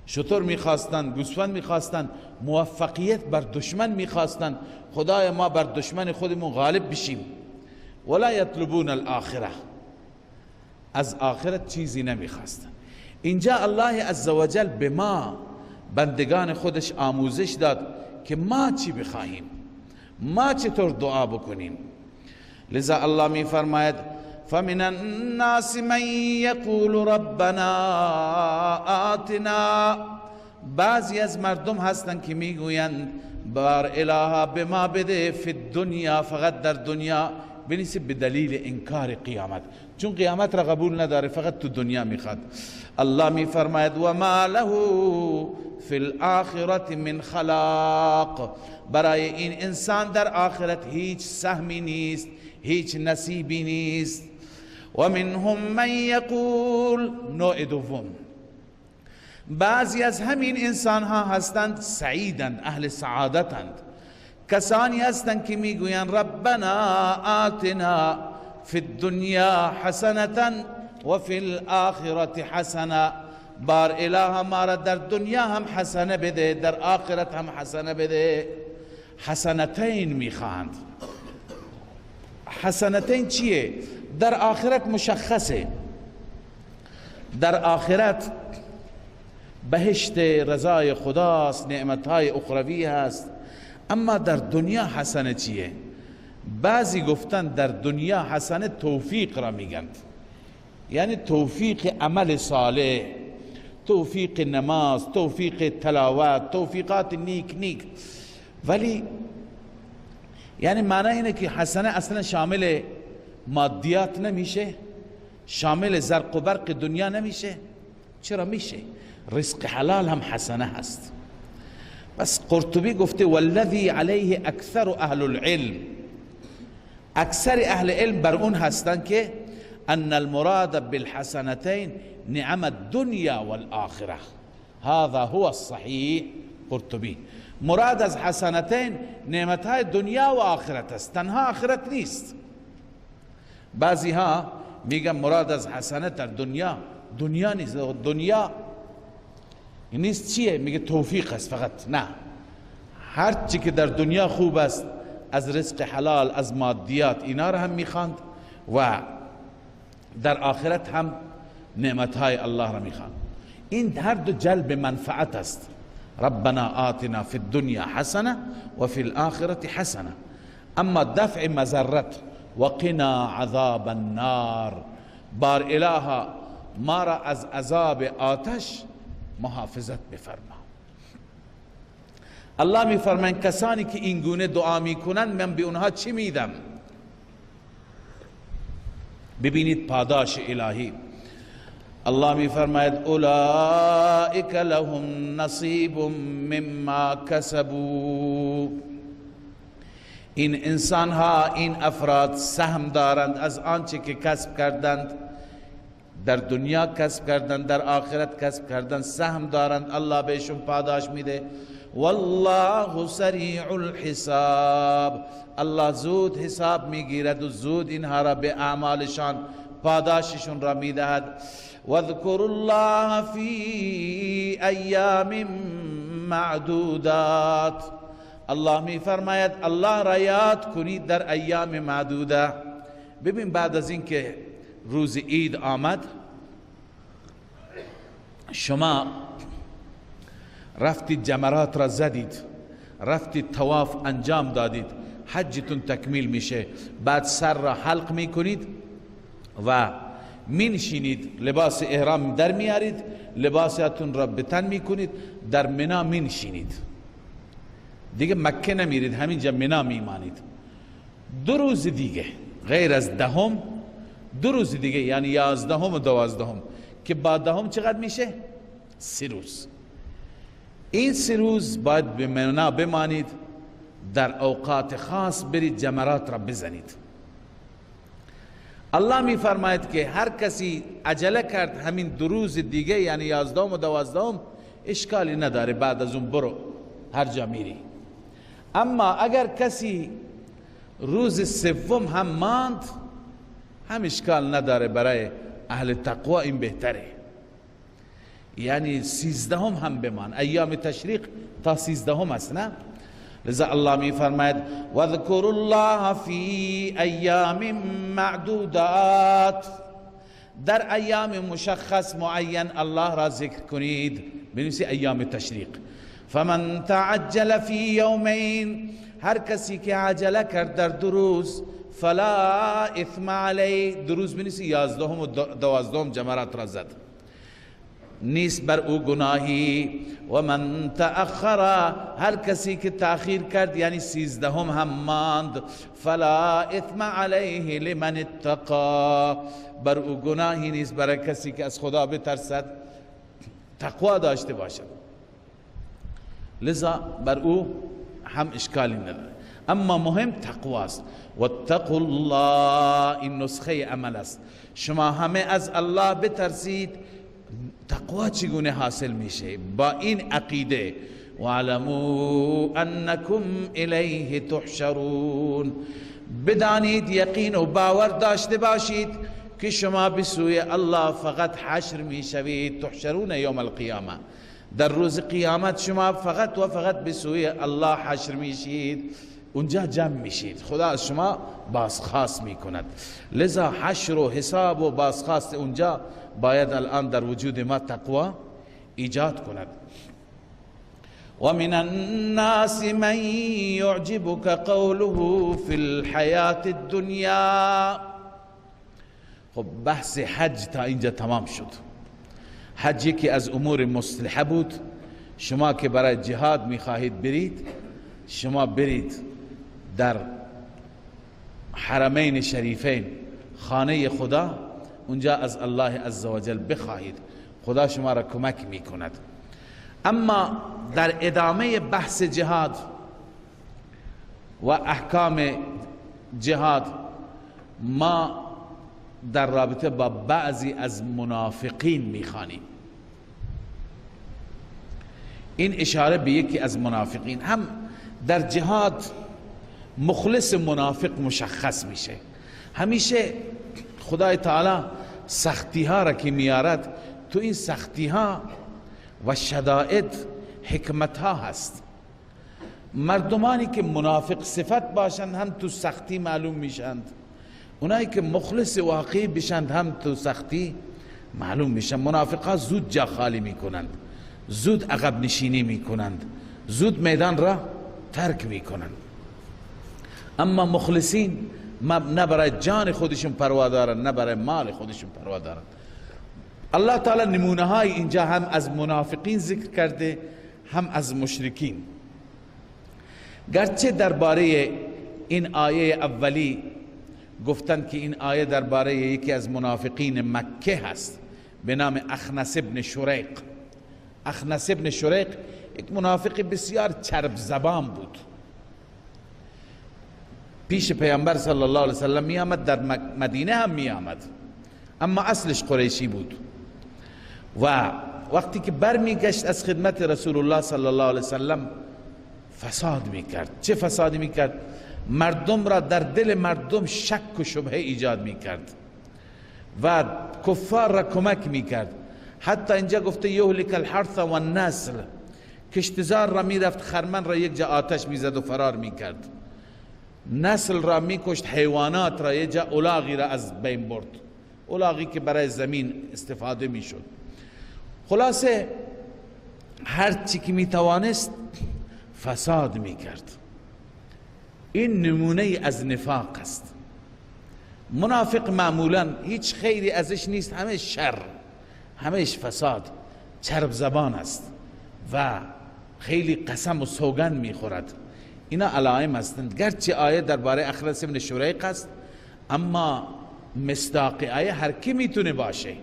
شتر میخواستند، گوسفند میخواستند، موفقیت بر دشمن میخواستند، خدای ما بر دشمن خودمون غالب بشیم. ولا یطلبون الاخره، از آخرت چیزی نمیخواستند. اینجا الله عزوجل به ما بندگان خودش آموزش داد که ما چی بخواهیم، ما چطور دعا بکنیم. لذا الله می فرماید فمن الناس من یقول ربنا آتنا، بعضی از مردم هستند که میگویند بار الها به ما بده، فی الدنیا، فقط در دنیا، بنیسی به دلیل انکار قیامت، چون قیامت را قبول نداره، فقط تو دنیا میخواد. الله میفرماید و ما له فی الاخرة من خلاق، برای این انسان در آخرت هیچ سهمی نیست، هیچ نصیبی نیست. و منهم من یقول، نوع دوم، بعضی از همین انسان ها هستند سعیدند، اهل سعادتند، کسانی هستند که میگویند ربنا آتنا فی الدنیا حسنة و فی الآخرة حسنة، بار اله ما را در دنیا هم حسنه بده، در آخرت هم حسنه بده. حسنتین میخواهند. حسنتین چیه؟ در آخرت مشخصه، در آخرت بهشت رضای خداست، نعمتهای اخروی هست. اما در دنیا حسنه چیه؟ بعضی گفتن در دنیا حسنه توفیق را میگند، یعنی توفیق عمل صالح، توفیق نماز، توفیق تلاوت، توفیقات نیک نیک. ولی یعنی معنی اینه که حسنه اصلا شامل مادیات نمیشه، شامل زرق و برق دنیا نمیشه. چرا میشه؟ رزق حلال هم حسنه هست. بس قرطبی گفته والذی علیه اکثر اهل العلم، اکثر اهل علم بر اون هستن که ان المراد بالحسنتین نعم الدنیا والآخرة، هذا هو الصحیح. قرطبی مراد از حسنتین نعمتهای دنیا و آخرت است، تنها آخرت نیست. بعضی ها میگن مراد از حسنه در دنیا دنیا نیست، دنیا نیست چیه؟ میگه توفیق است فقط. نه، هر چی که در دنیا خوب است از رزق حلال، از مادیات، اینا را هم میخواند و در آخرت هم نعمتهای الله را میخواند. این هر دو جلب منفعت است. ربنا آتنا فی الدنیا حسنه و فی الآخرة حسنه. اما دفع مضرت، وقنا عذاب النار، بار الها ما را از عذاب آتش محافظت بفرما. الله میفرماید کسانی که این گونه دعا میکنند من به اونها چی میدم؟ ببینید پاداش الهی. الله می فرماید اولئک لهم نصیب مما کسبوا. این انسان ها، این افراد سهم دارند از آنچه که کسب کردند، در دنیا کسب کردند، در آخرت کسب کردند، سهم دارند، الله بهشون پاداش میده. والله سریع الحساب، الله زود حساب میگیرد و زود اینها را به اعمالشان پاداششون را میدهد. واذکروا الله فی ایام معدودات، الله میفرماید الله را یاد کنید در ایام معدوده. ببین بعد از اینکه روز عید آمد، شما رفتید جمرات را زدید، رفتید طواف انجام دادید، حجتون تکمیل میشه، بعد سر را حلق میکنید و مینشینید، لباس احرام در میارید، لباساتون را بتن میکنید، در منا مینشینید، دیگه مکه نمیرید، همینجا منا میمانید. دو روز دیگه غیر از دهم، دو روز دیگه یعنی 11 و 12، که با دهم چقدر میشه؟ 3 روز. این 3 روز باید به منا بمانید، در اوقات خاص برید جمرات را بزنید. الله می فرماید که هر کسی عجله کرد همین دو روز دیگه یعنی 11 و 12، اشکالی نداره، بعد از اون برو هر جا میری. اما اگر کسی روز سوم هم ماند، هم اشکال نداره، برای اهل تقوا این بهتره، یعنی 13 هم بمان، ایام تشریق تا 13 است، نه؟ لذا الله می فرماید واذکروا الله فی ایام معدودات، در ایام مشخص معین الله را ذکر کنید. بنویسی ایام تشریق. فمن تعجل فی یومین، هر کسی که عجله کرد در دو روز، فلا اثم علیه. دو روز بنویسی 11 و 12 جمرات را زد، نیست بر او گناهی. و من تأخر، هر کسی که تأخیر کرد یعنی 13 هم ماند، فلا اثم علیه لمن اتقا، بر او گناهی نیست برای کسی که از خدا بترسد، تقوا داشته باشد، لذا بر او هم اشکالی نداره. اما مهم تقواست. واتقوا الله، این نسخه عمل است. شما همه از الله بترسید. تقوا چگونه حاصل میشه؟ با این عقیده، وعلموا انکم الیه تحشرون، بدانید، یقین و باور داشته باشید که شما به سوی الله فقط حشر میشوید. تحشرون یوم القیامه، در روز قیامت شما فقط و فقط به سوی الله حشر میشید، اونجا جمع میشید، خدا از شما بازخواست میکند. لذا حشر و حساب و بازخواست اونجا باید الان در وجود ما تقوا ایجاد کند. و من الناس من يعجبك قوله في الحیات الدنیا. خب بحث حج تا اینجا تمام شد. حج یکی از امور مصلحه بود. شما که برای جهاد میخواهید برید، شما برید در حرمین شریفین، خانه خدا، اونجا از الله عزوجل بخواهید، خدا شما را کمک میکند. اما در ادامه بحث جهاد و احکام جهاد، ما در رابطه با بعضی از منافقین میخوانیم. این اشاره به یکی از منافقین. هم در جهاد مخلص منافق مشخص میشه. همیشه خدای تعالی سختی ها را که میارد، تو این سختی ها و شدائد حکمت ها هست. مردمانی که منافق صفت باشند هم تو سختی معلوم میشند، اونایی که مخلص واقعی بشند هم تو سختی معلوم میشن. منافق ها زود جا خالی میکنند، زود عقب نشینی میکنند، زود میدان را ترک میکنند. اما مخلصین نه برای جان خودشون پروا دارن، نه برای مال خودشون پروا دارن. الله تعالی نمونه های اینجا هم از منافقین ذکر کرده، هم از مشرکین. گرچه درباره این آیه اولی گفتند که این آیه درباره یکی از منافقین مکه هست، به نام اخنس ابن شریق. اخنس ابن شریق یک منافق بسیار چرب زبان بود. پیش پیامبر صلی الله علیه وسلم می آمد، در مدینه هم می آمد، اما اصلش قریشی بود. و وقتی که برمیگشت از خدمت رسول الله صلی الله علیه وسلم فساد میکرد. چه فسادی میکرد؟ مردم را در دل مردم شک و شبهه ایجاد میکرد و کفار را کمک میکرد. حتی اینجا گفته یهلک الحرث و النسل، کشتزار را میرفت، خرمن را یک جا آتش میزد و فرار میکرد، نسل را میکشت، حیوانات را یک جا الاغی را از بین برد، الاغی که برای زمین استفاده میشد. خلاصه هر چی که میتوانست فساد میکرد. این نمونه از نفاق است. منافق معمولا هیچ خیری ازش نیست، همه شر، همهش فساد، چرب زبان است و خیلی قسم و سوگند میخورد. اینا علائم هستند. گرچه آیه درباره اخنس ابن شریق است، اما مصداق آیه هر کی میتونه باشه.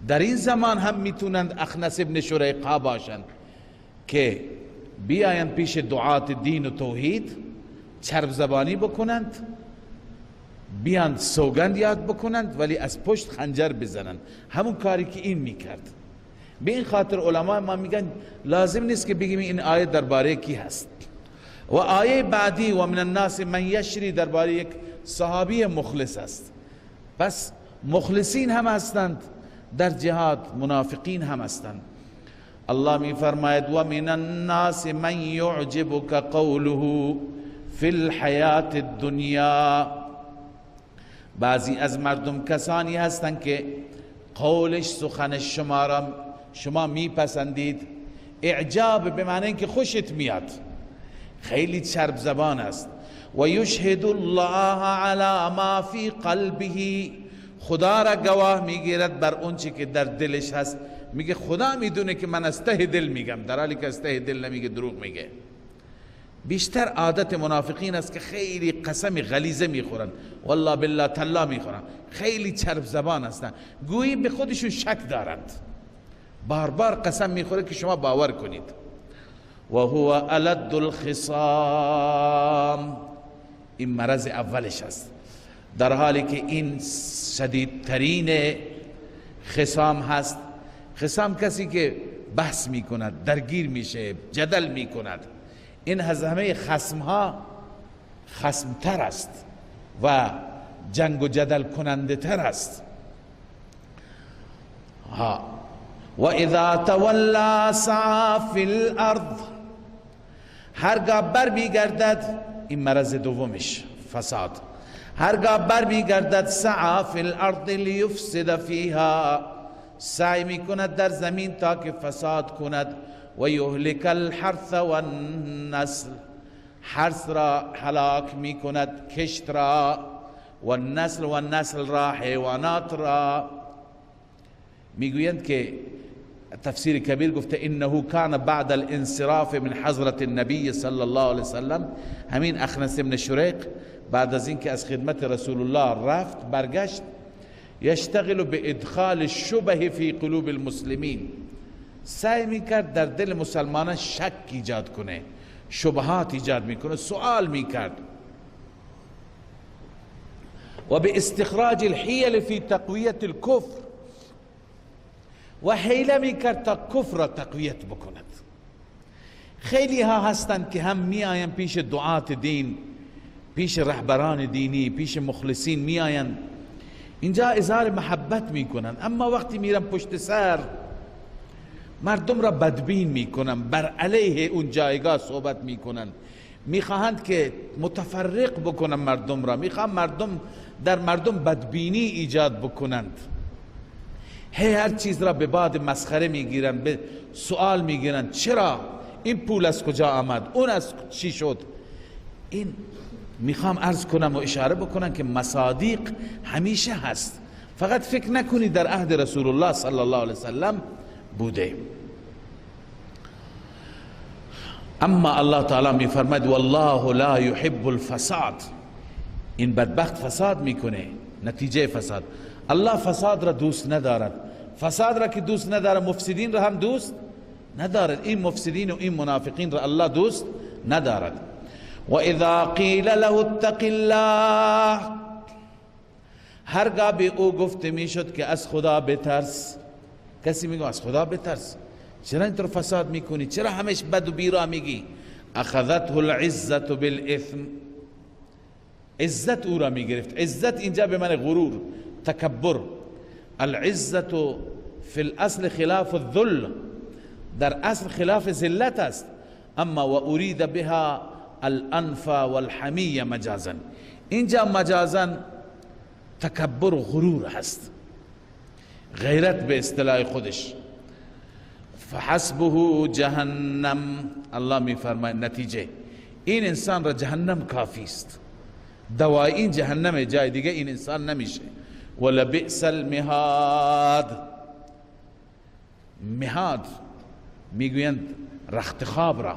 در این زمان هم میتونند اخنس ابن شریق ها باشند که بیایند پیش دعات دین و توحید، چرب زبانی بکنند، بیاند سوگند یاد بکنند، ولی از پشت خنجر بزنند، همون کاری که این میکرد. به این خاطر علما ما میگن لازم نیست که بگیم این آیه درباره کی هست. و آیه بعدی و من الناس من یشری درباره یک صحابی مخلص است. پس مخلصین هم هستند در جهاد، منافقین هم هستند. الله می فرماید و من الناس من یعجبک قوله فی الحیات الدنیا. بعضی از مردم کسانی هستند که قولش، سخن شما را شما میپسندید. اعجاب به معنی اینکه خوشت میاد، خیلی چرب زبان است. و یشهد الله علی ما فی قلبه، خدا را گواه میگیرد بر اون چی که در دلش هست. میگه خدا میدونه که من از ته دل میگم، در حالی که از ته دل نمیگه، دروغ میگه. بیشتر عادت منافقین است که خیلی قسم غلیظه میخورن، والله بالله تلا میخورن، خیلی چرب زبان هستن، گویی به خودشون شک دارند، بار بار قسم میخوره که شما باور کنید. و هو الد الخصام، این مرض اولش است، در حالی که این شدیدترین خصام هست. خصام کسی که بحث میکند، درگیر میشه، جدل میکند، این از همه خصمها خصمتر است و جنگ و جدل کننده تر است. و اذا تولا سعی فی الارض، هرگاه بر میگردد، این مرض دومش فساد، هرگاه بر میگردد سعی فی الارض لیفسد فیها، سعی میکند در زمین تا که فساد کند. و یهلک الحرث والنسل، حرث را هلاک میکند، کشت را، و نسل و نسل را، حیوانات را. میگویند که تفسیر کبیر گفته انه کان بعد الانصراف من حضرت النبی صلی الله علیه وسلم، همین اخنس بن شریق بعد از اینکه از خدمت رسول الله رفت برگشت، یشتغل بادخال الشبه فی قلوب المسلمین، سعی میکرد در دل مسلمانان شک ایجاد کنه، شبهات ایجاد میکنه، سوال میکرد. و به استخراج الحیل فی تقویت الکفر، و حیله میکرد تا کفر را تقویت بکند. خیلی ها هستند که هم میآیند پیش دعات دین، پیش رهبران دینی، پیش مخلصین میآیند، اینجا اظهار محبت میکنن، اما وقتی میرن پشت سر مردم را بدبین میکنن، بر علیه اون جایگاه صحبت میکنن، میخواهند که متفرق بکنن مردم را، میخواهند مردم در مردم بدبینی ایجاد بکنند. هر چیز را به باد مسخره میگیرن، به سوال میگیرن، چرا این پول از کجا آمد، اون از چی شد. این میخوام عرض کنم و اشاره بکنم که مصادیق همیشه هست، فقط فکر نکنید در عهد رسول الله صلی الله علیه وسلم بوده. اما الله تعالی میفرماید والله لا یحب الفساد، این بدبخت فساد میکنه، نتیجه فساد. الله فساد را دوست ندارد. فساد را که دوست نداره، مفسدین را هم دوست ندارد. این مفسدین و این منافقین را الله دوست ندارد. و اذا قیل له اتق الله، هرگاه به او گفته میشد که از خدا بترس، کسی میگه از خدا بترس، چرا اینطور فساد میکنی، چرا همش بد و بیرا میگی؟ اخذته العزة بالاثم، عزت او را میگرفت. عزت اینجا به معنی غرور، تکبر. العزة فی الاصل خلاف الذل، در اصل خلاف ذلت است، اما و ارید بها الانف والحمیه مجازا، اینجا مجازا تکبر و غرور هست، غیرت به اصطلاح خودش. فحسبه جهنم، الله می فرماید نتیجه این انسان را جهنم کافی است، دوای این جهنم، جای دیگه این انسان نمیشه. ولبئس المهاد، مهاد میگویند رخت خواب را،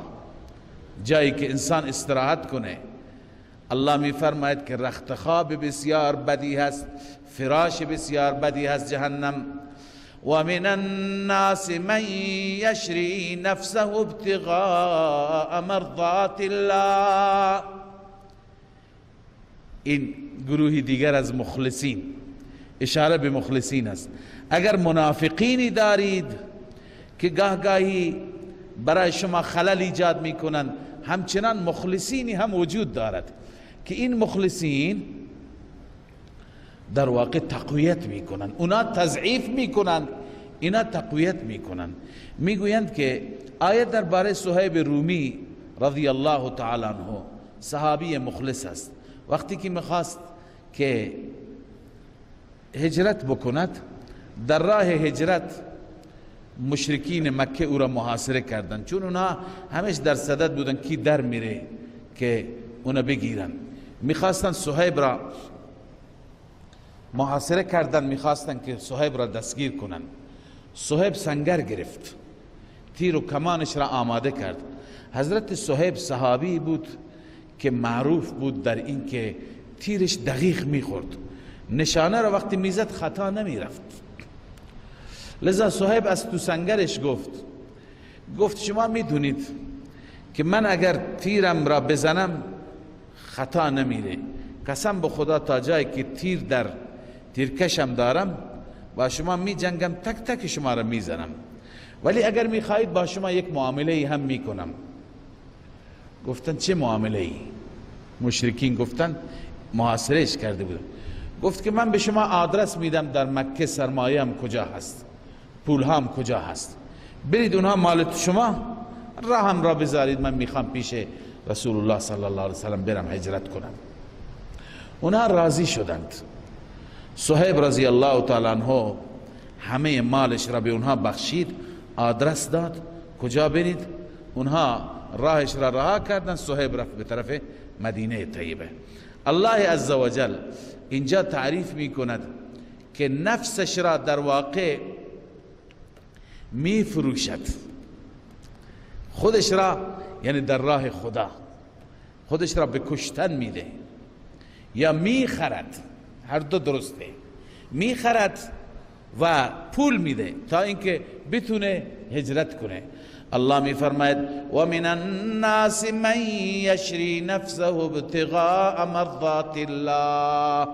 جایی که انسان استراحت کنه. الله می فرماید که رخت خواب بسیار بدی هست، فراش بسیار بدی هست جهنم. و من الناس من یشری نفسه ابتغاء مرضات الله، این گروهی دیگر از مخلصین، اشاره به مخلصین است. اگر منافقینی دارید که گاه گاهی برای شما خلل ایجاد میکنند، همچنان مخلصینی هم وجود دارد که این مخلصین در واقع تقویت میکنند، اونا تضعیف میکنند، اینا تقویت میکنند. میگویند که آیه درباره صهیب رومی رضی الله تعالی عنه، صحابی مخلص است، وقتی که میخواست که هجرت بکند، در راه هجرت مشرکین مکه او را محاصره کردند، چون اونها همش در صدد بودن کی در میره که اونا بگیرن. میخواستن صهیب را محاصره کردن، میخواستن که صهیب را دستگیر کنن. صهیب سنگر گرفت، تیر و کمانش را آماده کرد. حضرت صهیب صحابی بود که معروف بود در این که تیرش دقیق میخورد، نشانه را وقتی میزد خطا نمیرفت. لذا صهیب از تو سنگرش گفت شما میدونید که من اگر تیرم را بزنم خطا نمیره، قسم به خدا تا جایی که تیر در تیرکشم دارم با شما میجنگم، تک تک شما را میزنم، ولی اگر میخواهید با شما یک معامله هم میکنم. گفتن چه معامله ای؟ مشرکین گفتن، محاصرهش کرده بودن. گفت که من به شما آدرس میدم در مکه سرمایه هم کجا هست، پول هم کجا هست، برید اونها مال شما، راهم را بذارید، من میخوام پیش رسول الله صلی الله علیه وسلم برم هجرت کنم. اونها راضی شدند. صهیب رضی الله تعالی عنه همه مالش را به اونها بخشید، آدرس داد کجا برید، اونها راهش را رها کردن. صهیب رفت به طرف مدینه طیبه. الله عزوجل اینجا تعریف میکند که نفسش را در واقع میفروشد، خودش را، یعنی در راه خدا خودش را به کشتن میده یا میخرد، هر دو درسته، میخرد و پول میده تا اینکه بتونه هجرت کنه. الله میفرماید و من الناس من یشری نفسه ابتغاء مرضات الله،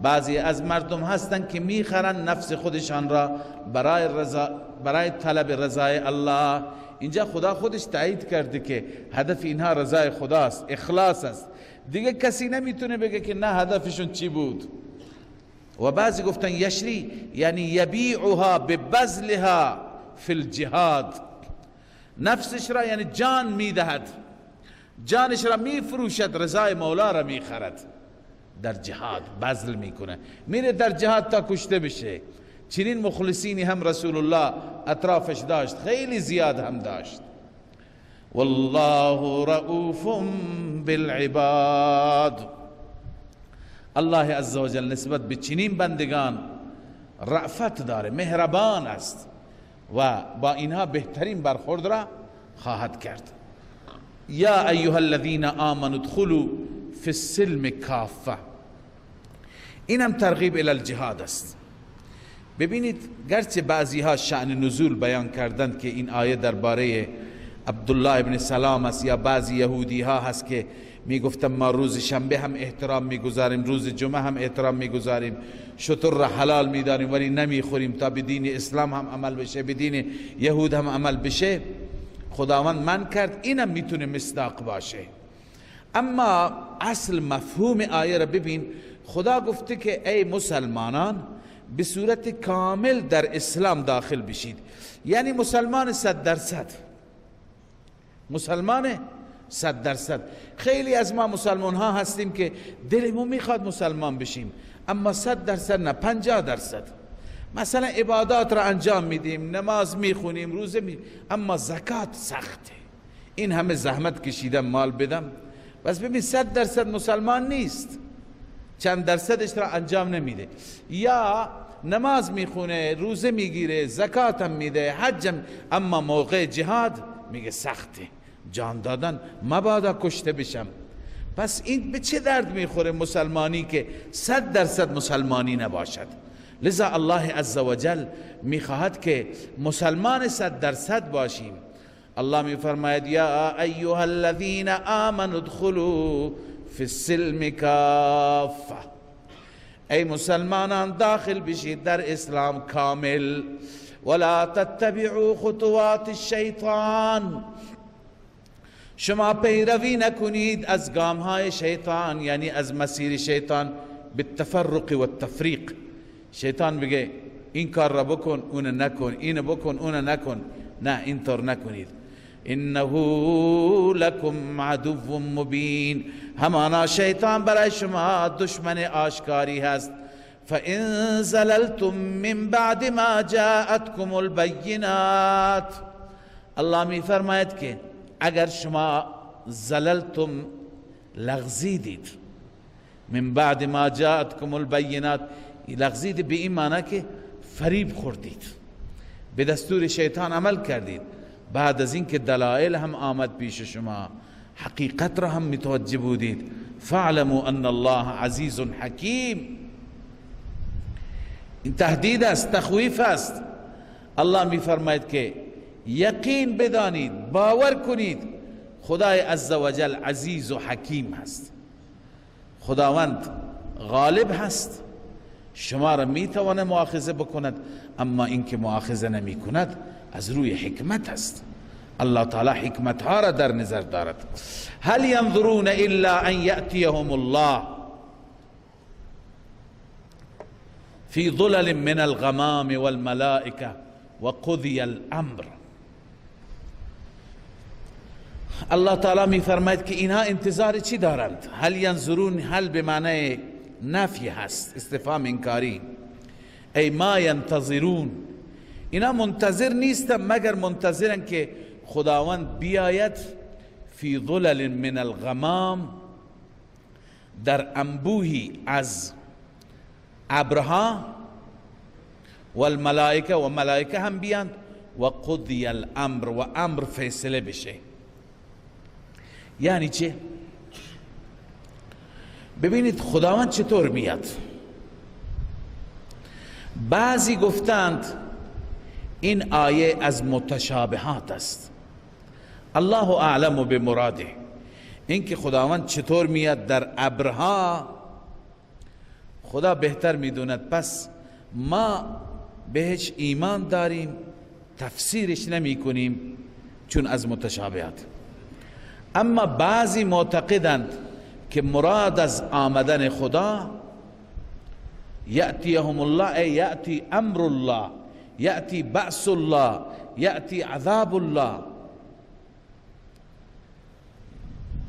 بعضی از مردم هستند که میخرن نفس خودشان را برای طلب رضای الله. اینجا خدا خودش تایید کرده که هدف اینها رضای خداست، اخلاص است، دیگه کسی نمیتونه بگه که نه هدفشون چی بود. و بعضی گفتن یشری یعنی یبیعها ببذلها فی الجهاد، نفسش را یعنی جان میدهد، جانش را میفروشد، رضای مولا را میخرد، در جهاد بذل میکنه، میره در جهاد تا کشته بشه. چنین مخلصینی هم رسول الله اطرافش داشت، خیلی زیاد هم داشت. والله رؤوف بالعباد، الله عزوجل نسبت به چنین بندگان رأفت داره، مهربان است و با اینها بهترین برخورد را خواهد کرد. یا ایها الذین آمنوا ادخلوا فی السلم کافه، اینم ترغیب الی الجهاد است. ببینید، گرچه بعضی ها شأن نزول بیان کردند که این آیه درباره عبدالله ابن سلام است، یا بعضی یهودی ها هست که میگفتن ما روز شنبه هم احترام میگذاریم، روز جمعه هم احترام میگذاریم، شتر را حلال میداریم ولی نمیخوریم تا به دین اسلام هم عمل بشه، به دین یهود هم عمل بشه. خداوند من کرد، اینم میتونه مصداق باشه. اما اصل مفهوم آیه را ببین، خدا گفته که ای مسلمانان به صورت کامل در اسلام داخل بشید، یعنی مسلمان 100%، مسلمان 100%. خیلی از ما مسلمان ها هستیم که دلمون میخواد مسلمان بشیم، اما 100% نه، 50%. مثلا عبادات را انجام میدیم، نماز میخونیم، روزه می، اما زکات سخته، این همه زحمت کشیدم مال بدم. بس ببین 100% مسلمان نیست، چند درصدش را انجام نمیده. یا نماز میخونه، روزه میگیره، زکات هم میده، حج هم، اما موقع جهاد میگه سخته، جان دادن، مبادا کشته بشم. پس این به چه درد میخوره مسلمانی که 100% مسلمانی نباشد؟ لذا الله عزوجل میخواهد که مسلمان 100% باشیم. الله میفرماید یا ایها الذین آمنوا ادخلوا فی السلم کافه، ای مسلمانان داخل بشید در اسلام کامل. ولا تتبعوا خطوات الشیطان، شما پیروی نکنید از گامهای شیطان، یعنی از مسیر شیطان، بالتفرق والتفریق. شیطان بگه این کار را بکن، اون نکن، این بکن، اون نکن، نه اینطور نکنید. انه لکم عدو مبین، همانا شیطان برای شما دشمن آشکاری هست. فإن زللتم من بعد ما جاءتكم البینات، الله می فرماید که اگر شما زللتم لغزیدید، من بعد ما جاءتكم البینات، لغزید به این معنی که فریب خوردید، به دستور شیطان عمل کردید، بعد از اینکه دلائل هم آمد پیش شما، حقیقت را هم متوجه بودید. فاعلموا ان الله عزیز حکیم. این تهدید است، تخویف است. الله می فرماید که یقین بدانید، باور کنید خدای عزوجل عزیز و حکیم هست، خداوند غالب هست، شما را میتواند مؤاخذه بکند، اما اینکه مؤاخذه نمی کند از روی حکمت است. الله تعالی حکمت ها را در نظر دارد. هل ینظرون الا ان یأتیهم الله فی ظلل من الغمام والملائکه وقضی الامر. الله تعالی می فرماید که اینها انتظار چی دارند؟ هل ینظرون، هل به معنی نفی هست، استفهام انکاری، ای ما ینتظرون، اینا منتظر نیستن مگر منتظرن که خداوند بیاید فی ظلل من الغمام، در انبوهی از ابرها، والملائکه و ملائکه هم بیاند، و قضی الامر و امر فیصله بشه. یعنی چه؟ ببینید خداوند چطور میاد. بعضی گفتند این آیه از متشابهات است، الله اعلم بمراده، اینکه خداوند چطور میاد در ابرها خدا بهتر میدوند، پس ما بهش ایمان داریم، تفسیرش نمی کنیم چون از متشابهات. اما بعضی معتقدند که مراد از آمدن خدا یأتیهم الله، ای یأتی امر الله، یأتی بأس الله، یأتی عذاب الله.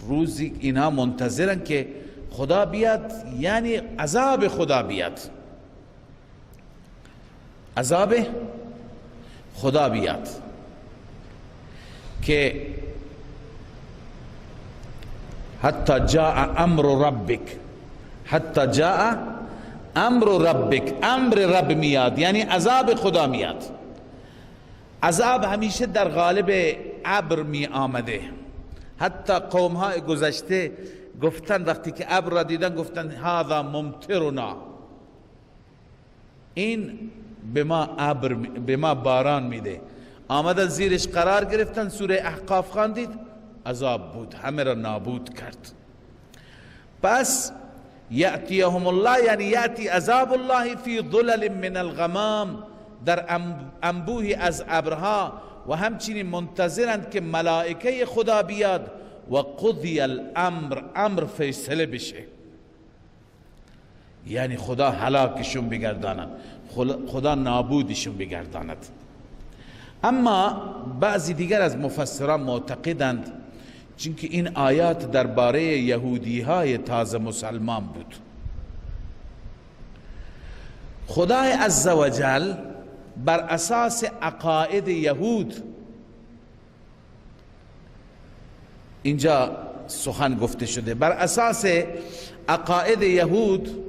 روزی اینها منتظرن که خدا بیاد، یعنی عذاب خدا بیاد، عذاب خدا بیاد که حتی جاء امر ربک، حتی جاء امر ربک، امر رب میاد، یعنی عذاب خدا میاد. عذاب همیشه در غالب ابر می آمده. حتی قوم های گذشته گفتن وقتی که ابر را دیدن گفتن هذا ممطرنا، این به ما ابر، به ما باران میده. آمدن زیرش قرار گرفتن، سوره احقاف خواندید، عذاب بود، همه را نابود کرد. پس یأتیهم الله یعنی یأتی عذاب الله فی ظلل من الغمام، در انبوهی از ابرها، و همچنین منتظرند که ملائکه خدا بیاد و قضی الامر، امر فیصله بشه، یعنی خدا هلاکشون بگرداند، خدا نابودشون بگرداند. اما بعضی دیگر از مفسران معتقدند چون که این آیات درباره یهودی های تازه مسلمان بود، خدای عزوجل بر اساس عقاید یهود اینجا سخن گفته شده. بر اساس عقاید یهود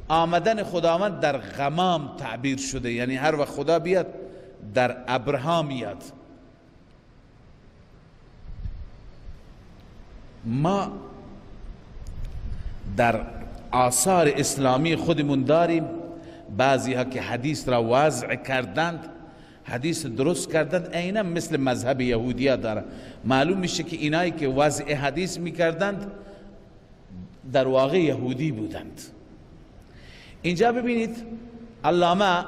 آمدن خداوند در غمام تعبیر شده، یعنی هر وقت خدا بیاد در ابرها میاد. ما در آثار اسلامی خودمون داریم بعضی ها که حدیث را وضع کردند، حدیث درست کردند، عینا مثل مذهب یهودیا داره. معلوم میشه که اینایی که وضع حدیث میکردند در واقع یهودی بودند. اینجا ببینید علامه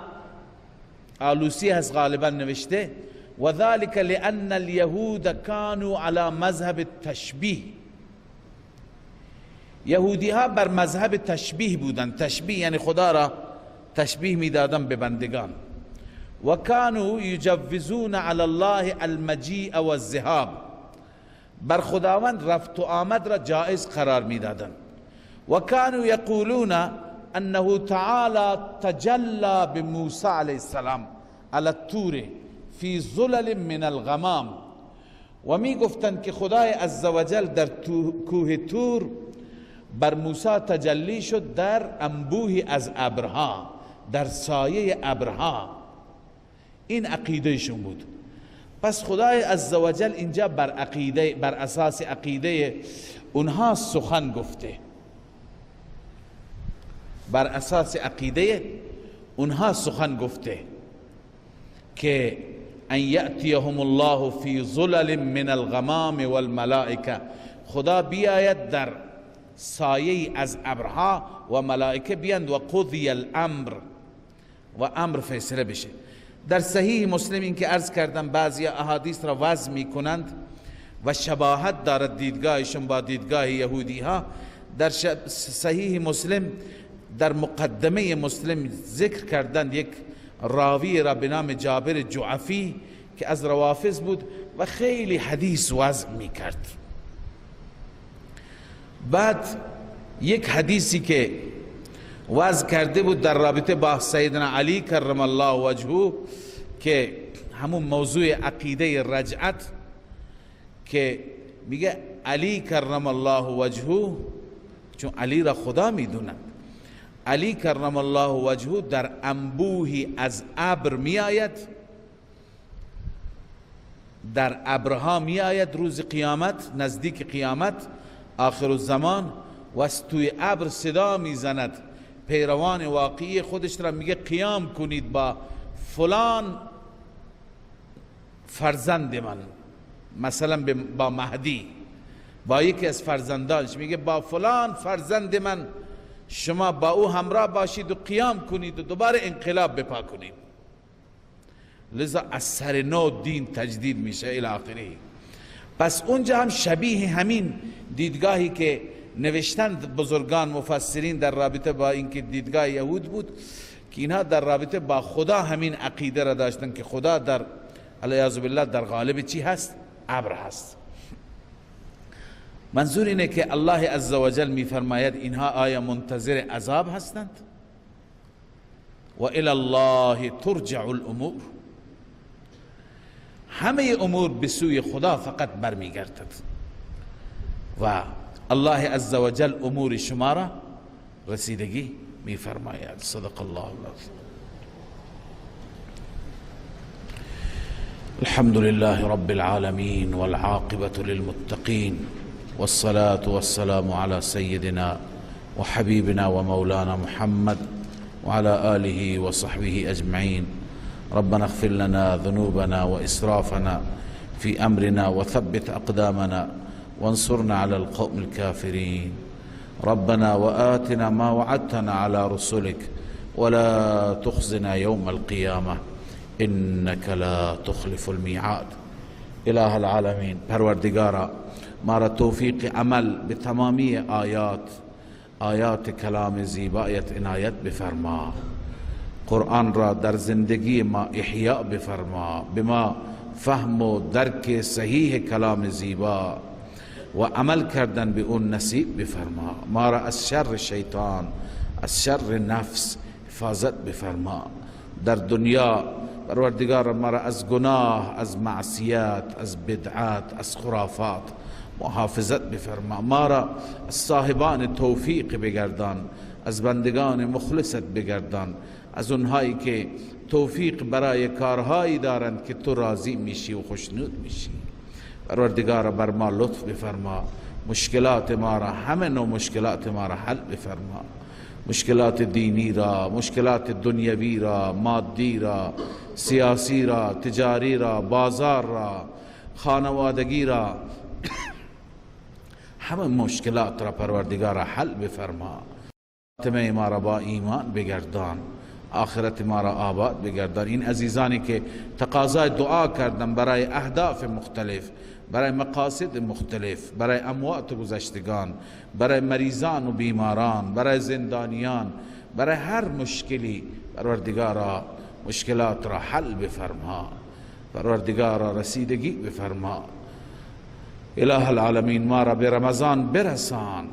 آلوسی هست غالبا نوشته وذلك لأن اليهود كانوا على مذهب التشبیه، یهودی ها بر مذهب تشبیه بودند. تشبیه یعنی خدا را تشبیه میدادن به بندگان. و كانوا یجوزون علی الله المجیء والذهاب، بر خداوند رفت و آمد را جائز قرار میدادن. و كانوا یقولون انه تعالی تجلی بموسی علیه السلام علی الطور فی ظلل من الغمام، و می گفتند که خدای عزوجل در کوه تور بر موسی تجلی شد در انبوهی از ابرها، در سایه ابرها. این عقیدهشون بود. پس خدای عزوجل اینجا بر اساس عقیده اونها سخن گفته، بر اساس عقیده اونها سخن گفته که ان یأتیهم الله فی ظلل من الغمام والملائکه، خدا بیاید در سایه از ابرها و ملائکه بیاند و قضی الامر، و امر فیصله بشه. در صحیح مسلم این که عرض کردم بعضی احادیث را وضع میکنند و شباهت دارد دیدگاهشون با دیدگاه یهودی ها. در صحیح مسلم در مقدمه مسلم ذکر کردند یک راوی را به نام جابر جعفی که از روافض بود و خیلی حدیث وضع میکرد. بعد یک حدیثی که وضع کرده بود در رابطه با سیدنا علی کرم الله وجهه که همون موضوع عقیده رجعت، که میگه علی کرم الله وجهه، چون علی را خدا میدونند، علی کرم الله وجهه در انبوهی از ابر میآید، در ابرها میآید روز قیامت، نزدیک قیامت، آخر الزمان، و از توی ابر صدا میزند پیروان واقعی خودش را، میگه قیام کنید با فلان فرزند من، مثلا با مهدی، با یکی از فرزندانش میگه با فلان فرزند من شما با او همراه باشید و قیام کنید و دوباره انقلاب بپا کنید. لذا از سر نو دین تجدید میشه الی آخره. پس اونجا هم شبیه همین دیدگاهی که نوشتند بزرگان مفسرین در رابطه با اینکه دیدگاه یهود بود، که اینها در رابطه با خدا همین عقیده را داشتن که خدا در علیاذ بالله در غالب چی هست؟ ابر هست. منظور اینه که الله عزوجل میفرماید اینها آیا منتظر عذاب هستند؟ و الی الله ترجع الامور، همه امور به سوی خدا فقط برمیگردد و الله عزوجل امور شما را رسیدگی میفرماید. صدق الله العظیم. الحمد لله رب العالمين والعاقبة للمتقين والصلاة والسلام على سيدنا وحبيبنا ومولانا محمد وعلى آله وصحبه أجمعين. ربنا اغفر لنا ذنوبنا وإسرافنا في أمرنا وثبت أقدامنا وانصرنا على القوم الكافرين. ربنا وآتنا ما وعدتنا على رسلك ولا تخزنا يوم القيامة إنك لا تخلف الميعاد. اله العالمین، پروردگارا، ما را توفیق عمل به تمامی آیات کلام زیبایت عنایت بفرما. قرآن را در زندگی ما احیاء بفرما، به ما فهم و درک صحیح کلام زیبا و عمل کردن به اون نصیب بفرما. ما را از شر شیطان، از شر نفس حفاظت بفرما. در دنیا پروردگار ما را از گناه، از معصیت، از بدعت، از خرافات محافظت بفرما. ما را از صاحبان توفیق بگردان، از بندگان مخلصت بگردان، از اونهایی که توفیق برای کارهایی دارند که تو راضی میشی و خوشنود میشی. پروردگار بر ما لطف بفرما، مشکلات ما را، همه نوع مشکلات ما را حل بفرما. مشکلات دینی را، مشکلات دنیوی را، مادی را، سیاسی را، تجاری را، بازار را، خانوادگی را، همه مشکلات را پروردگار حل بفرما. خاتمه ما را با ایمان بگردان، آخرت ما را آباد بگردان. این عزیزانی که تقاضای دعا کردن برای اهداف مختلف، برای مقاصد مختلف، برای اموات گذشتگان، برای مریضان و بیماران، برای زندانیان، برای هر مشکلی، پروردگارا مشکلات را حل بفرما، پروردگارا رسیدگی بفرما. اله العالمین ما را به رمضان برسان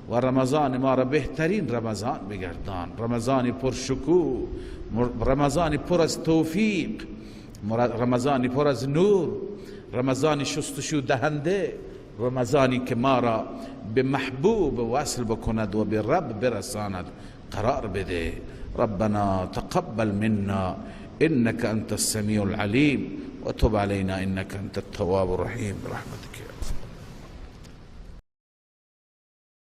و رمضان ما را بهترین رمضان بگردان، رمضان پرشکوه، رمضان پر از توفیق، رمضان پر از نور، رمضان شستشو دهنده، رمضانی که ما را به محبوب وصل بکند و به رب برساند قرار بده. ربنا تقبل منا انك انت السميع العليم وتب علينا انك انت التواب الرحيم برحمتك.